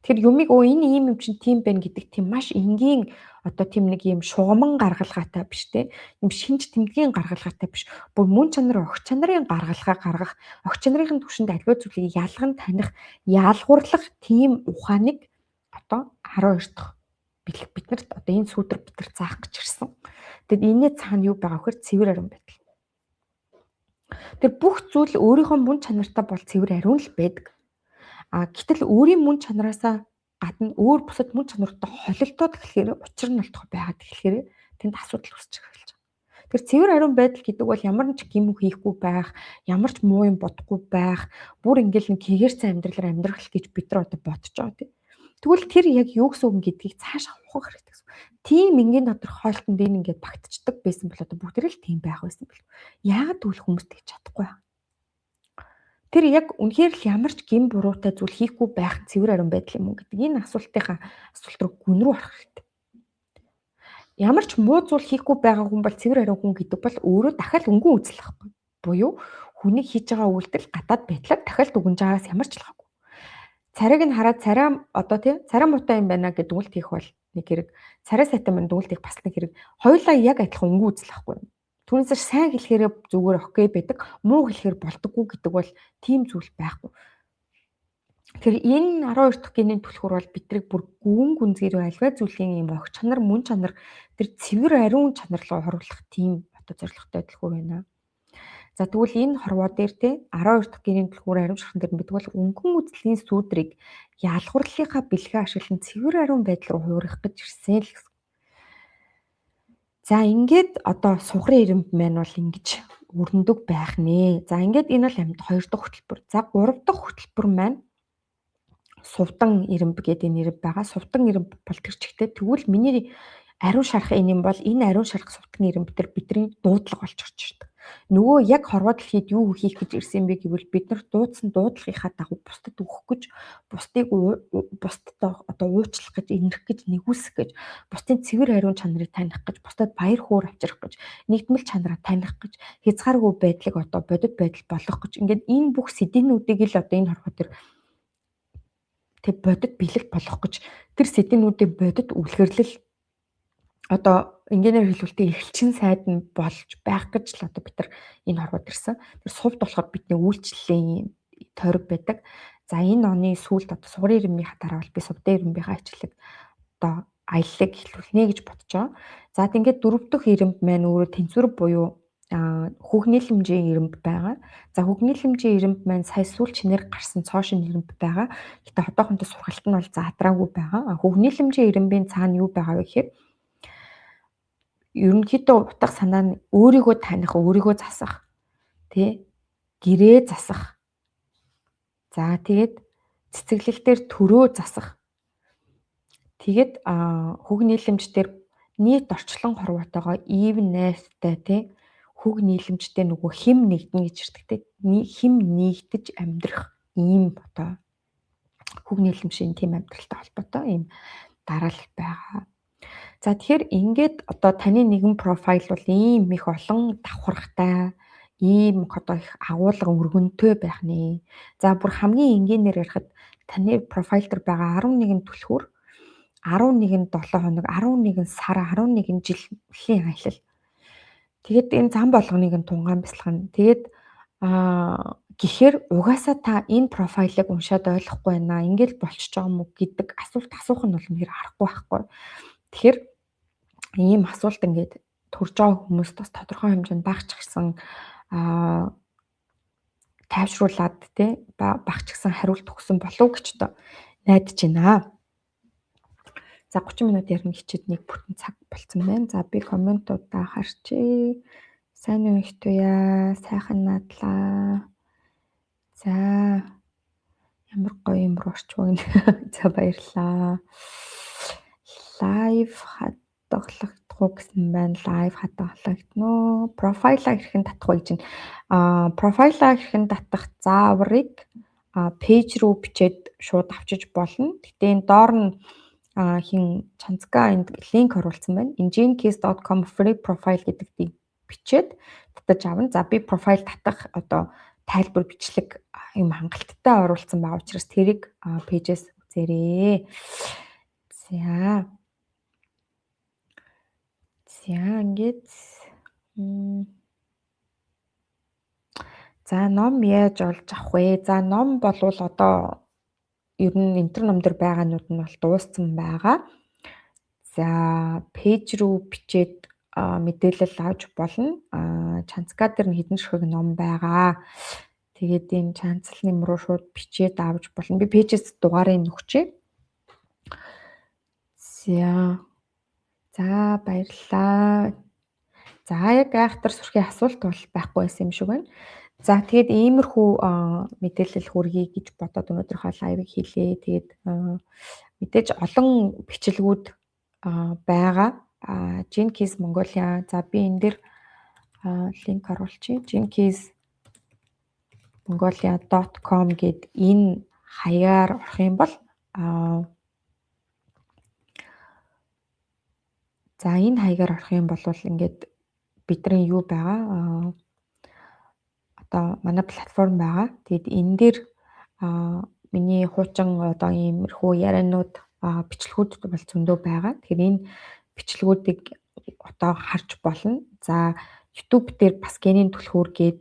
Тэгэхээр юмыг өө энэ ийм юм чинь тийм байна гэдэг тийм маш энгийн одоо тийм нэг юм шугаман гаргалгаатай биш те. Юм шинж тэмдгийн гаргалгаатай биш. Бүр мөн чанар, огт чанарын гаргалгаа гаргах, огт чанарын түвшинд альва зүйлийг ялган таних, ялгуурлах тийм ухааныг одоо 12 дахь бэлэг биднэрт одоо энэ сүүдэр биднэрт заах гэж ирсэн. Тэгэд энэний цаана юу байгаа вэхээр цэвэр ариун байдал. Тэр бүх зүйл өөрийнхөө мөн чанартай бол цэвэр ариун л байдаг. А гэтэл өөрийн мөн чанараасаа гадна өөр бусад мөн чанартай холилдоод эхлэхээр учир нь болтгоо байгаад эхлэхээр тэнд асуудал үүсэж эхэлж байгаа. Тэр цэвэр ариун байдал гэдэг бол ямар ч гим хийхгүй байх, ямар ч муу юм бодохгүй байх, бүр ингээл нэг кэгэрцэн амьдралаар амьдрах гэж бид нар одоо бодож байгаа тийм. Тэгвэл тэр яг юу гэсэн үг гэдгийг цаашаа ухах хэрэгтэй гэсэн. Тийм энгийн тодорхойлтонд энэ ингээд багтцдаг байсан бол одоо бүгд л тийм байх байсан бэл. Яагаад тэгвэл хүмүүс тэгж чадахгүй байна? Тэр яг үнэхээр л ямар ч гин буруутай зүйл хийхгүй байх цэвэр ариун байдал юм уу гэдэг энэ асуултынхаа асуулт руу гүн рүү орох хэрэгтэй. Ямар ч муу зүйл хийхгүй байгаа хүн бол цэвэр ариун хүн гэдэг бол өөрөө дахиад өнгөн үзэл байхгүй. Буюу Хүний хийж байгаа үйлдэл гадаад байдлаар дахиад дүгнж байгаагаас ямар ч ялгаагүй. Царайг нь хараад царай одоо тий царай муутай юм байна гэдэг дүгнэлт хийх бол нэг хэрэг. Царай сайтай маань дүгнэлт хийх бас нэг хэрэг. Хоёулаа яг адилхан өнгө үзэл ахгүй. Түүнээс сайн хэлэхээр зүгээр окей байдаг, муу хэлэхээр болдоггүй гэдэг бол тийм зүйл байхгүй. Тэгэхээр энэ 12 дахь генийн түлхүүр бол бидрийг бүр гүн гүнзгий рүү альва зүйлийн юм огт чанар, мөн чанар, тэр цэвэр ариун чанар руу хоруулах тийм одоо зорилготой түлхүүр байна. За тэгвэл энэ хорвоо дээр те 12 дахь генийн түлхүүр ариун шархан дээр бид бол өнгөн үзлийн сүүдрийг ялгуурлынхаа бэлгээ ашиглан цэвэр ариун байдал руу хувиргах гэж ирсэн л гэсэн. За ингээд одоо сухрын ирэмб маань бол ингэж өрнөдөг байх нэ. За ингээд энэ бол амьд 2 дахь хөтөлбөр. За 3 дахь хөтөлбөр маань сувдан ирэмб гэдэг энэ ирэмб байгаа. Сувдан ирэмб бол тэр чигтээ тэгвэл миний ариун шарах энэ юм бол энэ ариун шарах сувдан ирэмб дээр бидний дуудлага болж орж ирдэг. Нөгөө яг хорвоо дэлхийд юу хийх гэж ирсэн бэ гэвэл бид нар дуудсан дуудлагынхаа дагуу бусдад өгөх гэж, бусдыг бусдад одоо уучлах гэж, инэрх гэж, нэгүүлсэх гэж, бусдын цэвэр ариун чанарыг таних гэж, бусдад баяр хөөр авчрах гэж, нэгдмэл чанараа таних гэж, хязгааргүй байдлыг одоо бодит байдал болгох гэж, ингээд энэ бүх сэдвүүдийг л одоо энэ хорвоо дээр тэг бодит бэлэг болгох гэж тэр сэдвүүдийн бодит үлгэрлэл одоо энгийнээр хэлбэл эрхэлчин сайд нь болж байх гэж л одоо бид нар энэ хорвоод ирсэн. Тэр сувд болохоор бидний үйлчлэлийн тойрог байдаг. За энэ оны сүүлд одоо сугарын ирэмбийн дараа бол би сувдын ирэмбийнхаа хичээлийг одоо аяллыг эхлүүлнэ гэж бодож байгаа. За ингээд дөрөв дэх ирэмб маань өөрөө тэнцвэр буюу хүүх нийлэмжийн ирэмб байгаа. За хүүх нийлэмжийн ирэмб маань сая сүүл чинээр гарсан цоо шинэ ирэмб байгаа. Гэтэ одоохондоо сургалт нь бол заадраагүй байгаа. Хүүх нийлэмжийн ирэмбийн цаана юу байгаа вэ гэхээр ерөнхийдөө утга санаа нь өөрийгөө таних, өөрийгөө засах, тий, гэрээ засах. За тэгээд цэцэглэл дээр төрөө засах. Тэгээд хүүх нийлэмж дээр нийт орчлон хорвоотойгоо ивэн найртай, тий, хүүг нийлэмжтэй нөгөө хим нэгдэнэ гэж ирдэг, тий. Хим нэгдэж амьдрах ийм одоо хүүг нийлэмжийн тийм амьдралтай холбоотой ийм дараалал байгаа. За тэгэхээр ингээд одоо таны нэгэн профайл бол ийм их олон давхаргатай, ийм одоо их агуулга өргөнтэй байх нэ. За бүр хамгийн энгийнээр ярихад таны профайл дээр байгаа 11 түлхүүр 11 7 хоног, 11 сар, 11 жилийн аялал. Тэгээд энэ зам болгоныг нь тунгаан бясалгана. Тэгээд гэхээр угаасаа та энэ профайлыг уншаад ойлгохгүй байна. Ингээл болчихж байгаа юм уу гэдэг асуулт асуух нь бол үнэхээр аргагүй байхгүй. Тэгэхээр ийм асуулт ингээд төрж байгаа хүмүүст бас тодорхой хэмжээнд багч гисэн тайвшруулад тий багч гисэн хариулт өгсөн болов гэж одоо найдаж байна. За 30 минут ярина хичээд нэг бүтэн цаг болцсон байна. За би комментуудаа харчээ. Сайн уу их туяа, сайхан надлаа. За ямар гоё юм руу орчих вэ? За баярлалаа. Live хадгалагдах уу гэсэн байна. Live хадгалагдана уу? Профайлаа хэрхэн татах вэ гэж байна. Профайлаа хэрхэн татах зааврыг пэйж рүү бичээд шууд авчиж болно. Гэтэ энэ доор нь хин Чанцка энд линк оруулсан байна. enginekeys.com free profile гэдэгтийг бичээд татаж авна. За би профайл татах одоо тайлбар бичлэг юм хангалттай оруулсан байгаа учраас тэрийг пэйжээс үзээрэй. За. За ингээд за ном яаж олж авах вэ? За ном болвол одоо ер нь энтер ном дээр байгаанууд нь бол дууссан байгаа. За пэйж рүү бичээд мэдээлэл авч болно. Чанцка дээр нь хэдэн ширхэг ном байгаа. Тэгээд энэ чанцал нэм рүү шууд бичээд авч болно. Би пэйжээс дугаарыг нөхчээ. За. За баярлалаа. За яг айхтар сүрхий асуулт бол байхгүй байсан юм шиг байна. За тэгээд иймэрхүү мэдээлэл хүргэе гэж бодоод өнөөдрийнхөө лайвыг хийлээ. Тэгээд мэдээж олон бичлэгүүд байгаа. Gene Keys Mongolia. За би энэ дээр линк оруулчих. genekeysmongolia.com гэд энэ хаягаар орох юм бол за энэ хаягаар орох юм бол ингээд бидний юу байгаа одоо манай платформ байгаа. Тэгээд энэ дээр миний хуучин одоо иймэрхүү ярианууд, бичлэгүүд бол зөндөө байгаа. Тэгэхээр энэ бичлэгүүдийг одоо харж болно. За, YouTube дээр бас генийн түлхүүр гээд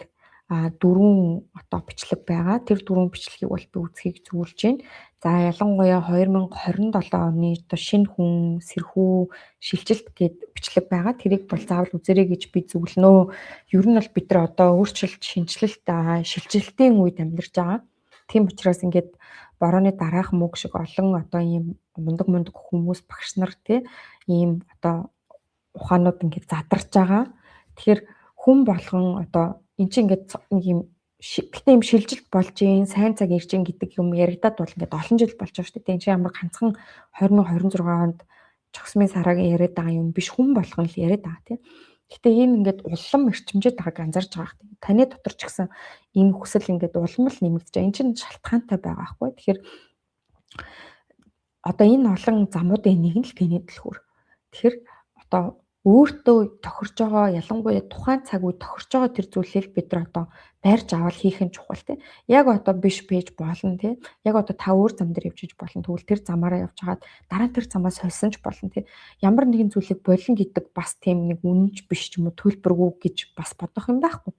4 одоо бичлэг байгаа. Тэр 4 бичлэгийг бол би үзэхийг зөвлөж байна. За, ялангуяа 2027 оны одоо шинэ хүн, сэрхүү, шилжилт гээд бичлэг байгаа. Тэрийг бол заавал үзээрэй гэж би зөвлөнө. Ер нь бол бид нар одоо өөрчлөлт, шинэчлэлт, шилжилтийн үед амьдарч байгаа. Тийм учраас ингээд борооны дараах мөг шиг олон одоо ийм мундаг мундаг хүмүүс, багш нар тий ийм одоо ухаанууд ингээд задарч байгаа. Тэгэхээр хүн болгон одоо эн чинь ингээд нэг юм гэхдээ юм шилжилт болж гин, сайн цаг ирж гин гэдэг юм яригадаад бол ингээд олон жил болж байгаа шүү дээ. Энэ чинь ямар ганцхан 2026 онд чогсмын сарагийн яриад байгаа юм биш, хүн болгон л яриад байгаа тий. Гэтэ энэ ингээд улам эрчимжээд байгааг анзаарч байгаа хэрэг. Таны дотор ч гэсэн энэ хүсэл ингээд улам л нэмэгдэж байгаа. Энэ чинь шалтгаантай байгаа байхгүй. Тэгэхээр одоо энэ олон замуудын нэг нь л гений түлхүүр. Тэгэхээр одоо өөртөө тохирж байгаа, ялангуяа тухайн цаг үед тохирж байгаа тэр зүйлийг бид нар одоо барьж аваад хийх нь чухал тий. Яг одоо биш пэж болно тий. Яг одоо та өөр зам дээр явж иж болно. Тэгвэл тэр замаараа явж хагаад дараа нь тэр замаа сольсон ч болно тий. Ямар нэгэн зүйлийг болон гэдэг бас тийм нэг үнэнч биш ч юм уу төлбөргүй гэж бас бодох юм байхгүй.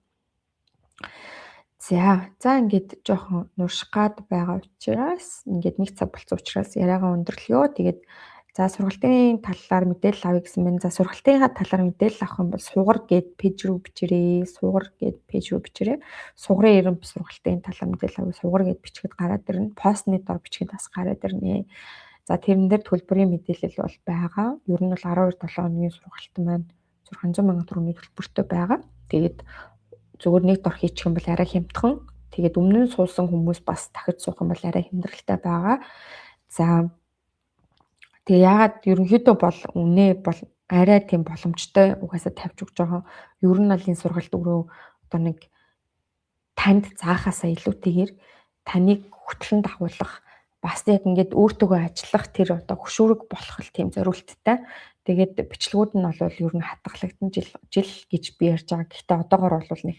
За, за ингээд жоохон нурших гад байгаа учраас, ингээд нэг цаг болсон учраас яриагаа өндөрлөё. Тэгээд за, сургалтын талаар мэдээлэл авъя гэсэн байна. За, сургалтынхаа талаар мэдээлэл авах юм бол сугар гээд page рүү бичээрэй. Сугар гээд page рүү бичээрэй. Сугарын эрэмб сургалтын талаар мэдээлэл авъя. Сугар гээд бичихэд гараад ирнэ. Постны дор бичихэд бас гараад ирнэ. За, тэрэн дээр төлбөрийн мэдээлэл бол байгаа. Ер нь бол 12 7 хоногийн сургалт маань 600 сая төгрөгийн төлбөртэй байгаа. Тэгээд зүгээр нэг дор хийчих юм бол арай хямдхан. Тэгээд өмнө нь суусан хүмүүс бас дахиж суух юм бол арай хямдралтай байгаа. За, тэгээ яагаад ерөнхийдөө бол үнэ бол арай тийм боломжтой угаасаа тавьж өгч байгаа. Ер нь бол энэ сургалт өөрөө одоо нэг танд заахаасаа илүүтэйгээр таныг хөтлөн дагуулах, бас яг ингээд өөртөөгөө ажиллах тэр одоо хөшүүрэг болох л тийм зориулттай. Тэгээд бичлэгүүд нь бол ер нь хадгалагдсан жил жил гэж би ярьж байгаа. Гэхдээ одоогор бол нэг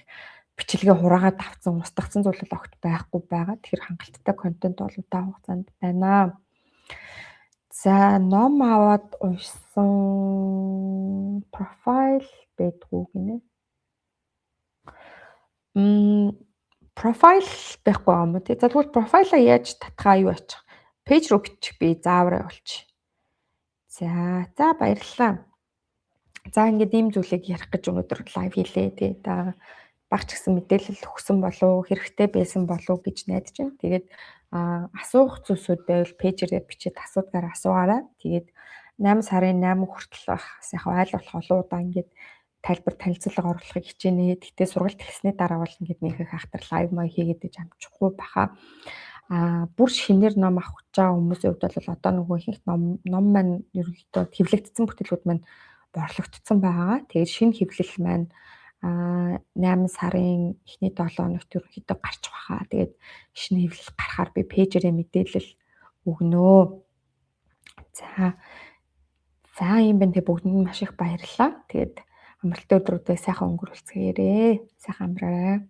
бичлэгээ хураагаад авцсан, устгацсан зүйл бол огт байхгүй байгаа. Тэгэхээр хангалттай контент бол удаан хугацаанд байна. За, ном аваад уншсан profile байдгүй гинэ. Profile байхгүй юм уу тий. За, тэгвэл profile аа яаж татхаа, юу ачих? Page руу бичих, би заавар явуулчих. За, за баярлалаа. За, ингээд ийм зүйлийг ярих гэж өнөөдөр live хийлээ тий. Та баг ч гэсэн мэдээлэл өгсөн болов, хэрэгтэй байсан болов гэж найдаж байна. Тэгээд асуух зүйлсүүд байвал page рээ бичээд асуудгаар асуугаарай. Тэгээд 8 сарын 8 хүртэл бас яг айл болох олон удаа ингээд тайлбар танилцуулга оруулахыг хичээнэ. Гэхдээ сургалт эхэлсний дараа бол ингээд нэг их ахтар live маяг хийгээд иж амжихгүй баха. Бүр шинээр ном авах гэж байгаа хүмүүсийн хувьд бол одоо нөгөө ихэнх ном маань ерөнхийдөө хэвлэгдсэн бүтээлүүд маань борлогдсон байгаа. Тэгээд шинэ хэвлэл маань 8 сарын эхний 7 хоногт ерөнхийдөө гарч баха. Тэгээд шинэ хэвлэл гарахаар би page рээ мэдээлэл өгнө. За. За, ийм байна. Тэгээ бүгдэнд нь маш их баярлалаа. Тэгээд амралтын өдрүүдээ сайхан өнгөрүүлцгээрэй. Сайхан амраарай.